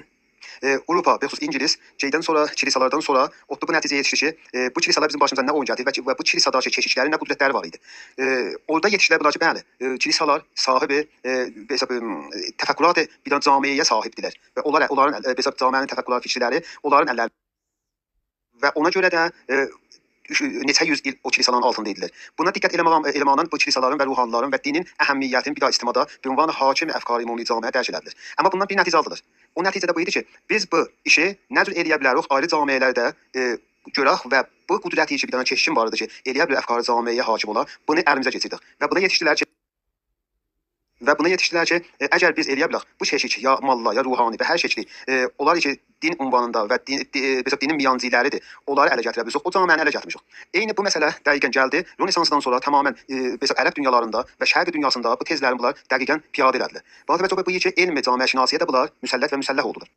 ائ، آوروپا، بخصوص انگلیس، شئیدن سونرا، کلیسالاردان سونرا اوتدو بو نتیجه‌یه یئتیشدی کی، ائ، بو کلیسالار بیزیم باشیمیزا نه اویون گتیریر و کی، و بو کلیساداکی کشیشلرین نه قدرتلری وار ایدی. ائ، اورادا یئتیشدیلر بونلار کی، بلی، ائ، کلیسالار صاحب، ائ، به حساب، ائ، تفکرات بیر دنه جامعه‌یه صاحبدیرلر و اونلار، اونلارین، ائ، به حساب جامعه‌نین تفکرات، فکرلری اونلارین اللرینده. و اونا گؤره ده، ائ، اوچ-، نئچه یوز ایل او کلیسالارین آلتیندا ایدیلر. بونا دقت ائله‌مه-، ائله‌مه‌نین بو کلیسالارین و روحانی‌لارین و دینین اهمیتینی بیر داها اجتماعدا به عنوان حاکم افکار عمومی جامعه درک ائله‌دیلر. آمما بوندان بیر نتیجه آلدیلار. او نتیجه ده بو ایدی کی، بیز بو ایشی نه جور ائله‌یه بیلریک، آیری جامعه‌لرده، ائ، گؤرک و بو قدرتی کی، بیر دنه کشیشین وار ایدی کی، ائله‌یه بیلیر افکار جامعه‌یه حاکم اولا، بونو الیمیزه کئچیردک. و بونا یئتیشدیلر کی، و بونا یئتیشدیلر کی، ائ، اگر بیز ائله‌یه بیلک، بو کشیش، یا ماللا، یا روحانی و هر شکلی، ائ، اونلار کی، دین عنوانیندا و دین، دی-، ائ، بیز دینین میانجی‌لری‌دیر، اونلاری اله گتیره بیلسک، او جامعه‌نی اله گتیرمیشیک. عینی بو مسئله دقیقاً گلدی، رنسانسدان سونرا تماماً، ائ، بیز عرب دونیالاریندا و شرق دونیاسیندا بو تزلرین بونلار دقیقاً پیاده ائله‌دیلر. باخ، و چوخ بو کی، علم جامعه‌شناسی‌یه ده بونلار مسلط و مسلح اولدولار.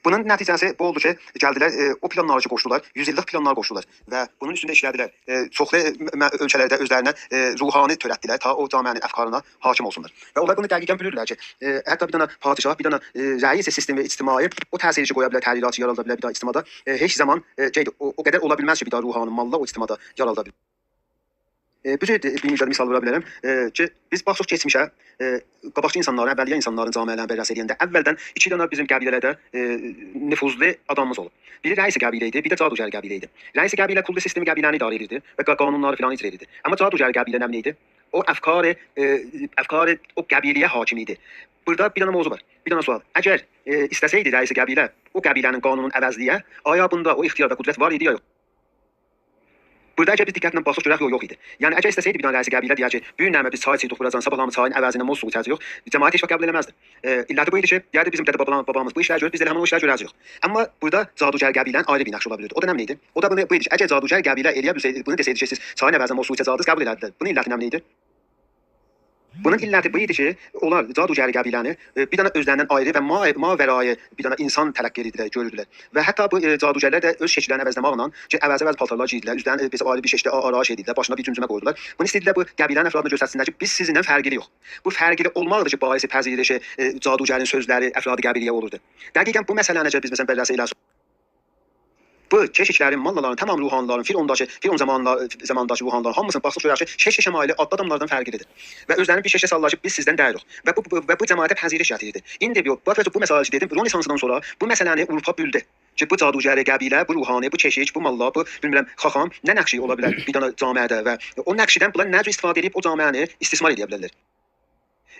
بونون نتیجه‌سی بو اولدو کی، گلدیلر، ائ، او پلانلاری کی قوشدولار، یوز ایللیک پلانلار قوشدولار و بونون اوستونده ایشله‌دیلر. ائ، چوخلو، ائ، م-، م-، اؤلکه‌لرده اؤزلرینه، ائ، روحانی تؤرتدیلر، تا او جامعه‌نین افکارینا حاکم اولسونلار. و اونلار بونو دقیقاً بیلیردیلر کی، ائ، حتی بیر دنه پادشاه، بیر دنه، ائ، رئیس سیستم اجتماعی او تأثیری کی قویا بیلر، تغییراتی یارادا بیلر بیر داها اجتماعدا، ائ، هئچ زامان، ائ، شئیدیر، او، او قدر اولا بیلمز کی، بیر داها روحانی ماللا او اجتماعدا یارادا بیلر. ائ، بو جور بیر نئچه مثال وورا بیلرم. ائ، کی، بیز باخساق کئچمیشه، ائ، قاباقکی اینسانلارین، اوّلیه اینسانلارین جامعه‌لرینی بررسی ائله‌ینده اوّلدن ایکی دنه بیزیم قبیله‌لرده، ائ، نفوذلو آدامیمیز اولوب. بیری رئیس قبیله ایدی، بیر ده جادوگر قبیله ایدی. رئیس قبیله کلّ سیستم قبیله‌نی اداره ائدیردی و قا-، قانونلاری فلان اجرا ائدیردی. آمما جادوگر قبیله نه ایدی؟ او افکار، ائ، افکار او قبیله‌یه حاکم ایدی. بورادا بیر دنه موضوع وار، بیر دنه سؤال. اگر، ائ، ایسته‌سه‌یدی رئیس قبیله او قبیله‌نین قانونونو عوضله‌یه، آیا بوندا او اختیار و قدرت وار ایدی یا یوخ؟ بورادا اگر بیز دقتله باخساق گؤرک، یوخ، یوخ ایدی. یعنی اگر ایسته‌سه‌یدی بیر دنه رئیس قبیله دئیه کی، بو گون نمنه بیز چای ایچیردیک بوراجان، صاباحلاری چایین عوضینه موز سویو ایچه‌جه‌ییک، جماعت هئچ واخت قبول ائله‌مزدی. ائ، علتی بو ایدی کی، دئیردی بیزیم دده بابالار، بابامیز بو ایشلری گؤروب، بیز ده همین او ایشلری گؤره‌جه‌ییک. آمما بورادا جادوگر قبیله‌نین آیری بیر نقشی اولا بیلیردی. او دا نمنه ایدی؟ او دا بونو، بو ایدی کی، اگر جادوگر قبیله ائلیه بیلسه‌یدی، بونو دئسه‌یدی کی، سیز چایین عوضینه موز سویو ایچه‌جه‌ییک، قبول ائلردیلر. بونون علتی نمنه ایدی؟ بونون علتی بو ایدی کی، اونلار جادوگر قبیله‌نی، ائ، بیر دنه اؤزلریندن آیری و ما-، ماورای بیر دنه اینسان تلقی ائدیردیلر، گؤروردولر. و حتی بو، ائ، جادوگرلر ده اؤز شکیللرینی عوضله‌مکله، کی، عوض‌عوض پالتارلار گئییردیلر، اوزلرینی، ائ، بئله آیری بیر شکیلده آ-، آرایش ائدیردیلر، باشینا بیر جمجمه قویوردولار. بونو ایسته‌ییردیلر بو قبیله‌نین افرادینا گؤسترسینلر کی، بیز سیزینله فرقلی یوخ. بو فرقلی اولماق ایدی کی، باعث پذیرش، ائ، جادوگرین سؤزلری افراد قبیله‌یه اولوردو. دقیقاً بو مسئله‌نی کی، بیز، مثلاً، بررسی ائله‌سک، بو کشیشلرین، موللالارین، تمام روحانیلارین، فرعونداکی، فرعون زامانلا-، زامانینداکی روحانیلارین هامیسینی باخساق گؤرک کی، کشیش شمایلی آدلی آداملاردان فرقلیدیر. و اؤزلرینی بیر شکیلده ساللار کی، بیز سیزدن دئییلیک. و بو، بو، و بو جماعته پذیرش گتیریردی. ایندی بو، باخ، بو مسئله کی، دئدیم، رنسانسدان سونرا بو مسئله‌نی آوروپا بولدو. کی، بو جادوگر قبیله، بو روحانی، بو کشیش، بو موللا، بو، بیلمیرم، خاخام نه نقشی اولا بیلر بیر دنه جامعه‌ده و او نقشدن بونلار نه جور استفاده ائدیب او جامعه‌نی استثمار ائلیه بیلرلر.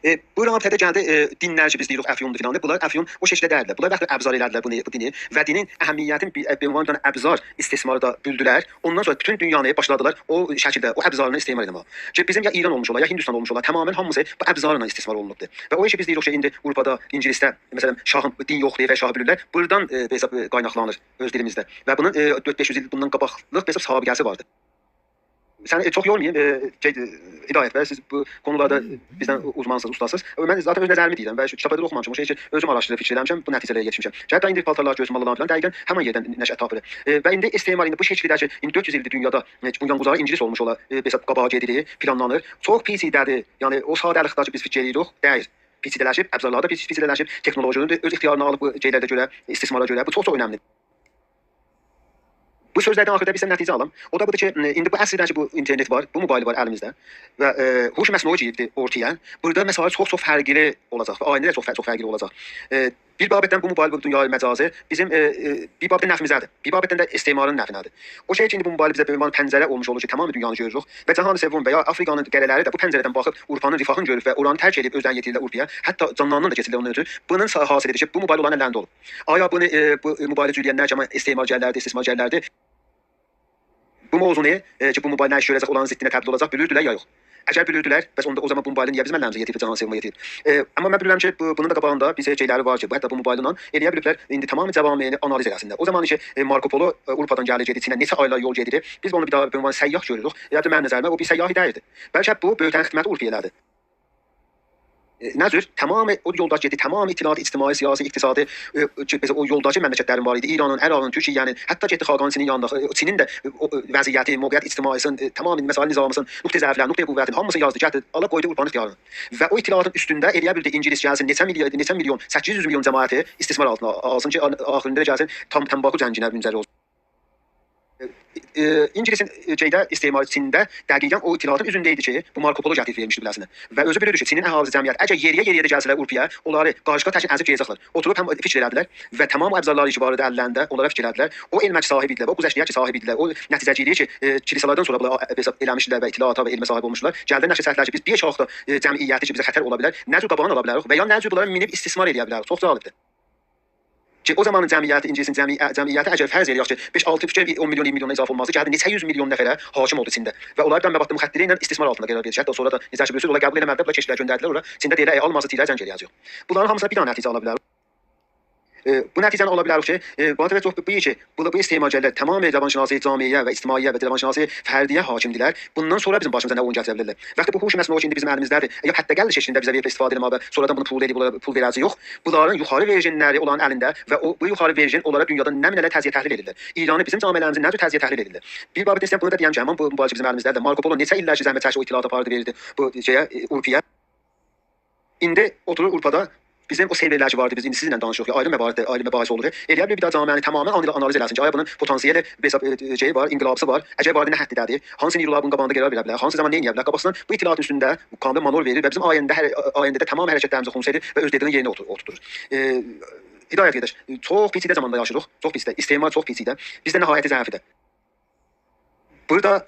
ائ، بو رابطه‌ده گلدی، ائ، دینلر کی، بیز دئییریک افیوندور فلان، بونلار افیون او شکیلده دئییردیلر. بونلار وقتی ابزار ائله‌دیلر بونو، بو دینی و دینین اهمیتین بیر، ائ، بیر، بیر دنه ابزار استثماردا بولدولر. اوندان سونرا بوتون دونیانی باشلادیلار او شکیلده، او ابزارینی استثمار ائله‌مه‌یه. کی، بیزیم یا ایران اولموش اولا، یا هندوستان اولموش اولا، تماماً هامیسی بو ابزارلا استثمار اولونوبدور. و او ایشی بیز دئییریک کی، ایندی آوروپادا، اینگیلیسده، مثلاً، شاهین دین یوخدور و شاه بیلیرلر. بورادان، ائ، بئله، ائ، قایناقلانیر اؤز دیلیمیزده. و بونون، ائ، دؤرد-بئش یوز ایل بوندان قاباقلیق، بئله، سابیقه‌سی واردی. سن، ائ، چوخ یورماییم، ائ، شئی، ائ، هدایت بی، سیز بو قونولاردا بیزدن اوزمانسینیز، اوستاسینیز. ائ، من ذاتاً اؤز نظریمی دئییرم و کیتابلاری دا اوخومامیشام. او شئی کی، اؤزوم آراشدیریب فیکیر ائله‌میشم، بو نتیجه‌لره یئتیشمیشم. کی، حتی ایندی پالتارلار گؤرورسن، موللالار فلان، دقیقاً همین یئردن نشأت تاپیر. ائ، و ایندی استعمار ایندی بو شکیلده کی، ایندی دؤرد یوز ایلدیر دونیادا، ائ، بنیانگذاری اینگیلیس اولموش اولا، ائ، بئله، قاباغا گئدیر، پلانلانیر. چوخ پیچیده‌دیر. یعنی، او ساده‌لیکده کی، بیز فیکیر ائدیریک، دئییل. پیچیده‌لشیب، ابزارلار دا پیچ-، پیچیده‌لشیب، تکنولوژی‌نی ده اؤز اختیارینا آلیب بو شئیلرده گؤره، استثمارا گؤره. بو چوخ-چوخ اؤنملیدیر. بو سؤزلردن آخیردا بیر سن نتیجه آلام. او دا بودور کی، ائ، ایندی بو عصرده کی، بو اینترنت وار، بو موبایل وار الیمیزده و، ائ، هوش مصنوعی گیریبدیر اورتایا. بورادا مسائل چوخ-چوخ فرقلی اولاجاق و آینده‌ده چوخ ف-، چوخ فرقلی اولاجاق. ائ، بیر بابتدن بو موبایل، بو دونیای مجازی بیزیم، ائ، ائ، بیر بابتدن نفعیمیزه‌دیر، بیر بابتدن ده استعمارین نفعینه‌دیر. او شئی کی، ایندی بو موبایل بیزه بیر پنجره اولموش اولور کی، تمام دونیانی گؤروروک و جهان سوم و یا آفریقانین قلعه‌لری ده بو پنجره‌دن باخیب آوروپانین رفاهینی گؤرور و اورانی ترک ائدیب اؤزلرینی یئتیریرلر آوروپایا. حتی جانلاریندان دا کئچیرلر اونون اوچون. بونون سا-، حاصل ائدیر کی، بو موبایل اونلارین الینده اولوب. آیا بونو، ائ، بو، ائ، موبایلی جورله‌ینلر کی، آمما استعمارگرلردیر، استثمارگرلردیر، بو موضوعنو، ائ، کی، بو موبایل نه ایش گؤره‌جک، اونلارین ضدینه تبدیل اولاجاق، بیلیردیلر یا یوخ؟ اگر بیلیردیلر، بس اوندا او زامان بو موبایلی نییه بیزیم الیمیزه یئتیریب، جهان سومونا یئتیریب؟ ائ، آمما من بیلیرم کی، بو، بونون دا قاباغیندا بیز شئیلری وار کی، بو حتی بو موبایلینان ائلیه بیلیبلر ایندی تمام جوامعینی آنالیز ائله‌سینلر. او زامان کی، ائ، مارکوپولو، ائ، آوروپادان گلیر گئدیر، چینه نئچه آیلار یول گئدیردی. بیز بونو بیر داها، بیر داها سیاح گؤروروک. یا دا منیم نظریمه او بیر سیاح دئییلدی. بلکه بو بؤیوک تنین خدمتی آوروپایا ائله‌دی. ائ، نه جور؟ تمام او یولدا گئتدی، تمام اطلاعات، اجتماعی، سیاسی، اقتصادی، ائ، کی، مثلاً، او یولداکی مملکتلرین وار ایدی. ایرانین، عراقین، تورکیه‌نین، حتی گئتدی خاقانین چینین یانیندا. ائ، چینین ده، ائ، او، ائ، وضعیتی، موقعیت اجتماعی‌سین، ائ، تمام مسائل نظامی‌سین، نقطه ضعفلر، نقطه قوتین هامیسینی یازدی، گتیردی، آلیب قویدو آوروپانین اختیارینا. و او اطلاعاتین اوستونده ائلیه بیلدی اینگیلیس گلسین، نئچه میلیارد، نئچه میلیون، سککیز یوز میلیون جماعتی استثمار آلتینا آلسین کی، آ-، آخیریندا دا گلسین، تام-، تنباکو جنگینه منجر اولسون. ائ، ائ، اینگیلیسین، ائ، شئیده، استعمار چینده دقیقاً او اطلاعاتین اوزونده ایدی کی، بو مارکوپولو گتیریب وئرمیشدی بیله‌سینه. و اؤزو بیلیردی کی، چینین اهالی‌سی، جمعیت، اگر یئریه-یئریه ده گلسه‌لر آورپایا، اونلاری قارشی-قارشی ازیب گئده‌جکلر. اوتوروب هم فیکیر ائله‌دیلر و تمام او ابزارلاری کی وار ایدی الینده، اونلارا فیکیر ائله‌دیلر. او علمه کی صاحیب ایدیلر، او گذشته‌یه کی صاحیب ایدیلر، او نتیجه‌گیری‌یه کی، ائ، کلیسالارdan سونرا بونلار، ائ، حساب ائله‌میشدیلر و اطلاعاتا و علمه صاحیب اولموشدولار. گلدیلر نشر چکدیلر کی، بیز بیر آز دا، ائ، جمعیتی کی، بیزه خطر اولا بیلر، نه جور قاباغینی آلا بیلریک و یا نه جور بونلاری مینیب استثمار ائلیه بیلریک. چوخ جالبدیر. کی، او زامانین جمعیتی، اینگیلیسین جمعی-، جمعیتی اگر فرض ائلیک کی، بئش، آلتی، فیکیر اون میلیون، اییرمی میلیوندان اضافه اولمازدی، گلدی نئچه یوز میلیون نفره حاکم اولدو چینده. و اونلار دا مواد مخدره ایله استثمار آلتیندا قرار وئریر. حتی سونرا دا، نئجه کی، بیلیرسینیز، اونلار قبول ائله‌مه‌دیلر، بونلار کشیشلری گؤندردیلر اورا. چینده دئییرلر، ائ، آلماسا تیرلر جنگ ائلیه‌جه‌ییک. بونلارین هامیسینا بیر دنه نتیجه آلا بیلریک. ائ، بو نتیجه‌نی آلا بیلریک کی، ائ، بو، چوخ بو کی، بو، بو استعمارگرلر تمام روانشناسی جامعه‌یه و اجتماعیه و روانشناسی فردیه حاکمدیرلر. بوندان سونرا بیزیم باشیمیزا نه اویون گتیره بیلرلر؟ وقتی بو هوش مصنوعی کی، ایندی بیزیم الیمیزده‌دیر، یا حتی اقل شکلینده بیزه وئریب استفاده ائله‌مه‌یه و سونرادان بونو پول ائلیب اونلارا پول وئره‌جه‌ییک، بونلارین یوخاری ورژنلری اولارین الینده و او، بو یوخاری ورژن اونلارا دونیادا نمنه‌لر تجزیه تحلیل ائدیرلر. ایرانی، بیزیم جامعه‌لریمیزی نه جور تجزیه تحلیل ائدیرلر؟ بیر بابتدن ایسته‌ییرم بونو دا دئیم کی، همین بو، بو کی، بیزیم الیمیزده‌دیر. مارکوپولو نئچه ایللر کی، زحمت چکدی، او اطلاعاتی آپاردی، وئردی بو شئیه، ائ، آوروپایا. ایندی اوتورور آوروپادا بیزیم او سرورلر کی واردی، بیز ایندی سیزینله دانیشیریق، آیری مباحث، آیری مباحث اولور. ائلیه بیلیر بیر داها جامعه‌نی تماماً آنا-، آنالیز ائله‌سین کی، آیا بونون پتانسیلی، بیر حساب، ائ، شئیی وار، انقلابی‌سی وار. اگر واردی، نه حدده‌دیر؟ هانسی نیرولار بونون قاباغیندا قرار وئره بیلر؟ هانسی زامان نه ائلیه بیلر؟ قاباقسیندان بو اطلاعاتین اوستونده کاملاً مانور وئریر و بیزیم آینده‌ده هر، آینده‌ده تمام حرکتلریمیزی خمس ائدیر و اؤز دئدیگینی یئرینه اوتور-، اوتورتور. ائ، هدایت قارداش، چوخ پیچیده زاماندا یاشاییریق، چوخ پیچیده، استعمار چوخ پیچیده. بیزده نهایتی ضعفی‌دیر. بورادا، ائ،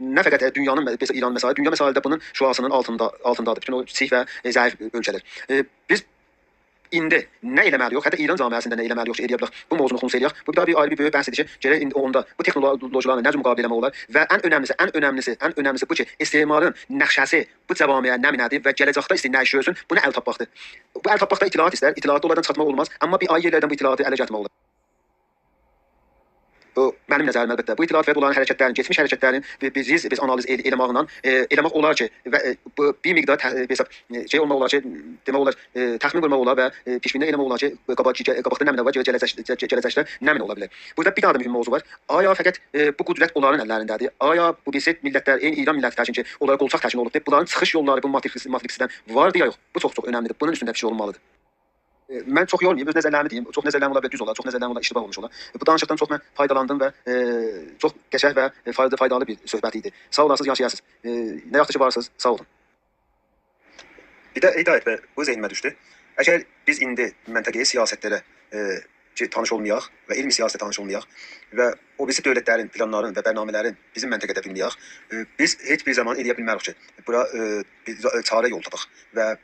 نه فقط، ائ، دونیانین، مثلاً، ایران مسائلی، دونیا مسائلی ده بونون شعاعسینین آلتیندا، آلتیندادیر. بوتون او کیچیک و، ائ، ضعیف اؤلکه‌لر. ائ، بیز ایندی نه ائله‌مه‌لی‌یوخ، حتی ایران جامعه‌سینده نه ائله‌مه‌لی‌یوخ کی، ائلیه بیلک بو موضوعنو خونسا ائلیک. بو دا بیر آیری بیر بؤیوک بحثیدیر کی، گرک ایندی اوندا بو تکنولوژی‌لرله نئجه مقابله ائله‌مک اولار و ان اؤنملی‌سی، ان اؤنملی‌سی، ان اؤنملی‌سی بو کی، استعمارین نقشه‌سی بو جوامعه نمنه‌دیر و گله‌جکده ایسته‌ییر نه ایش گؤرسون، بونا ال تاپماقدیر. بو ال تاپماقدا اطلاعات ایستر، اطلاعاتی اونلاردان چیخارتماق اولماز، آمما بیر آیری یئرلردن بو اطلاعاتی اله گتیرمک اولار. بو منیم نظریم، البته. بو اطلاعات و بونلارین حرکتلرین، کئچمیش حرکتلرین بیر، بیر، بیز، بیز آنالیز ائل-، ائله‌مکله، ائ، ائله‌مک اولار کی، و، ائ، بو بیر مقدار ته-، ائ، حساب، ائ، شئی اولماق اولار کی، دئمک اولار، ائ، تخمین قورماق اولار و، ائ، پیش‌بینی ائله‌مک اولار کی، قاباق-، قاباقدا نمنه وار، گله‌جک-، گله‌جکده نمنه اولا بیلر. بورادا بیر داها دا مهم موضوع وار. آیا فقط، ائ، بو قدرت اونلارین اللرین‌ده‌دیر؟ آیا بو بیزیم میللتلر، عینی ایران میللتی تکین کی، اونلارا قولچاق تشکیل اولوبدور، بونلارین چیخیش یوللاری بو ماتریکس-، ماتریکسدن واردی یا یوخ؟ بو چوخ-چوخ اؤنملی‌دیر. بونون اوستونده فیکیر اولونمالی‌دیر. ائ، من چوخ یورماییم، اؤز نظرلریمی دئییم. چوخ نظرلریم اولا بیلر دوز اولا، چوخ نظرلریم اولا اشتباه اولموش اولا. ائ، بو دانیشیقدان چوخ من فایدالاندیم و، ائ، چوخ قشنگ و، ائ، فایدا-، فایدالی بیر صحبت ایدی. ساغ اولاسینیز، یاشایاسینیز. ائ، نه یاخشی کی وارسینیز، ساغ اولون. بیر ده هدایت بی، بو ذهنیمه دوشدو. اگر بیز ایندی منطقه‌ای سیاستلره، ائ، کی، تانیش اولمایاق و علمی سیاسته تانیش اولمایاق و او بیریسی دؤولتلرین پلانلارین و برنامه‌لرین بیزیم منطقه‌ده بیلمه‌یک، ائ، بیز هئچ بیر زامان ائلیه بیلمه‌ریک کی، بورا، ائ، بیر ز-، چاره یول تاپاق و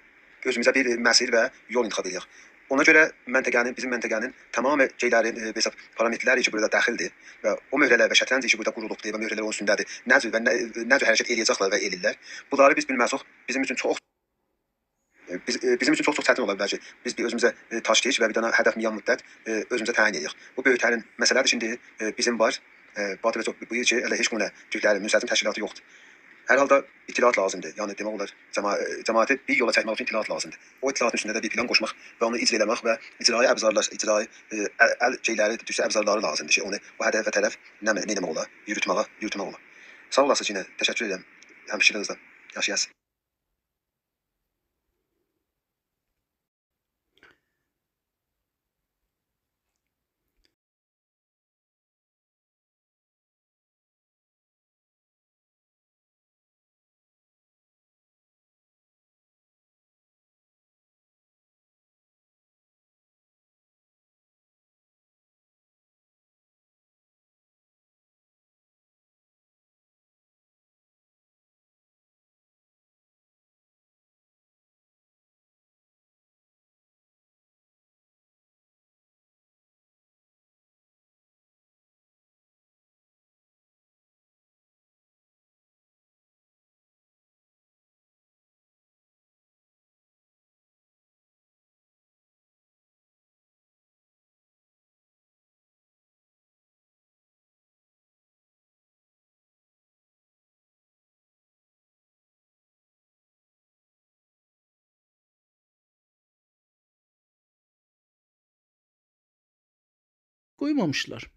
اؤزوموزه بیر مسیر و یول انتخاب ائلیک. اونا گؤره منطقه‌نین، بیزیم منطقه‌نین تمام شئیلرین، ائ، حساب پارامترلری کی، بورادا داخیلدیر و او مهره‌لر و شطرنج کی، بورادا قورولوبدور و مهره‌لر اونون اوستونده‌دیر، نه جور و نه، نه جور حرکت ائلیه‌جکلر و ائلیرلر. بونلاری بیز بیلمه‌سک، بیزیم اوچون چوخ، ائ، بیز، ائ، بیزیم اوچون چوخ-چوخ چتین اولا بیلر کی، بیز بیر اؤزوموزه، ائ، تاکتیک و بیر دنه هدف میان مدت، ائ، اؤزوموزه تعیین ائدک. بو بؤیوک‌ترین مسئله‌دیر کی، ایندی، ائ، بیزیم وار. ائ، باطل و چوخ بو کی، ائله هئچ گونه تورکلرین نوصرتین تشکیلاتی یوخدور. هر حالدا اطلاعات لازیمدیر. یعنی دئمک اولار، جما-، ائ، جماعتی بیر یولا چکمک اوچون اطلاعات لازیمدیر. او اطلاعاتین اوستونده ده بیر پلان قوشماق و اونو اجرا ائله‌مک و اجرایی ابزارلار، اجرایی، ائ، ال، ال شئیلری، دوزسه ابزارلاری لازیمدیر کی، اونو او هدفه طرف نه، نه ائتمک اولار، یوروتمه‌یه، یوروتمک اولار. ساغ اولاسینیز یئنه، تشکر ائدیرم. همفیکیرلیگینیزدن. یاشایاسینیز. قویمامیشلار.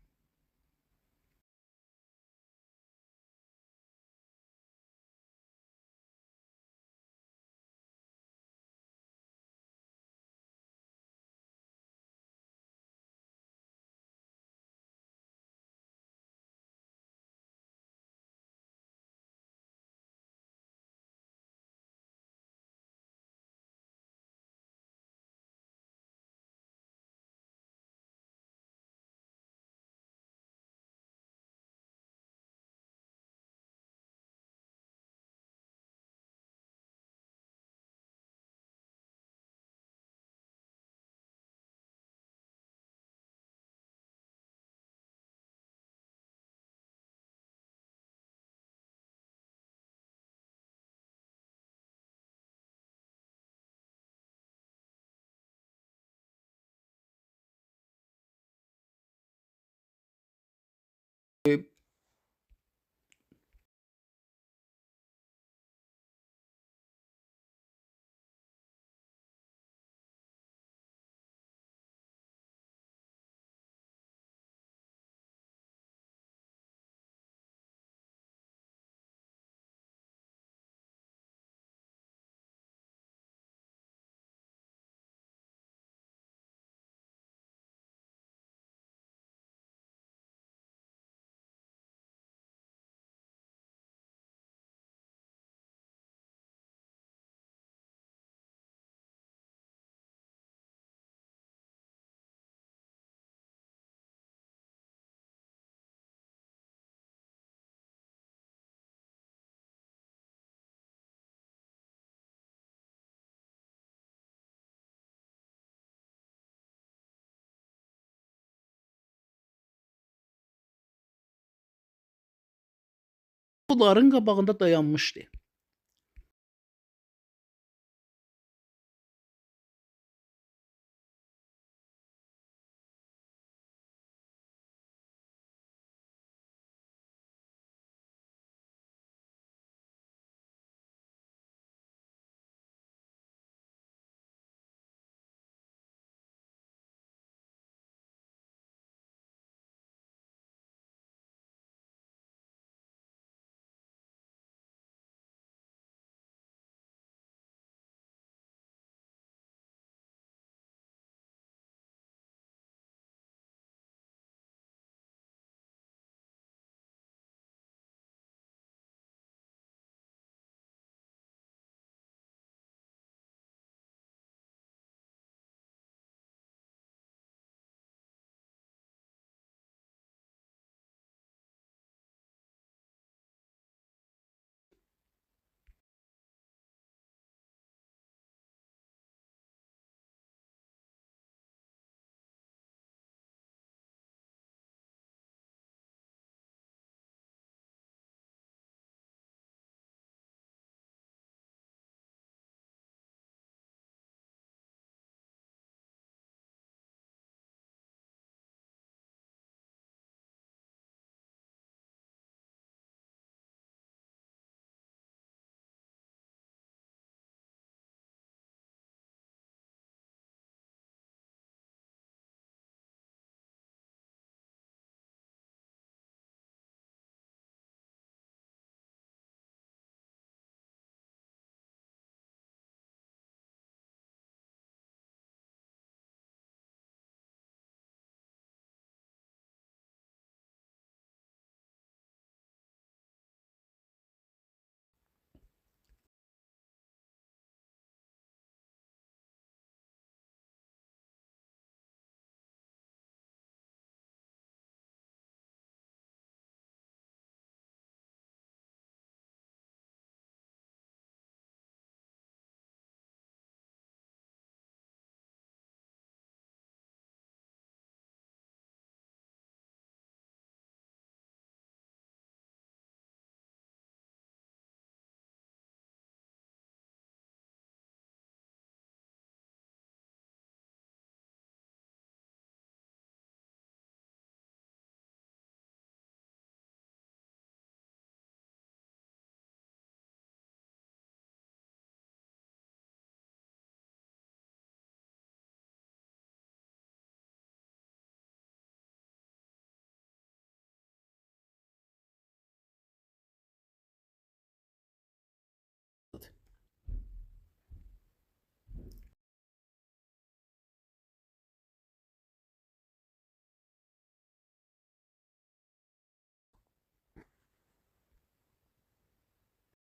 بونلارین قاباغیندا دایانمیشدی.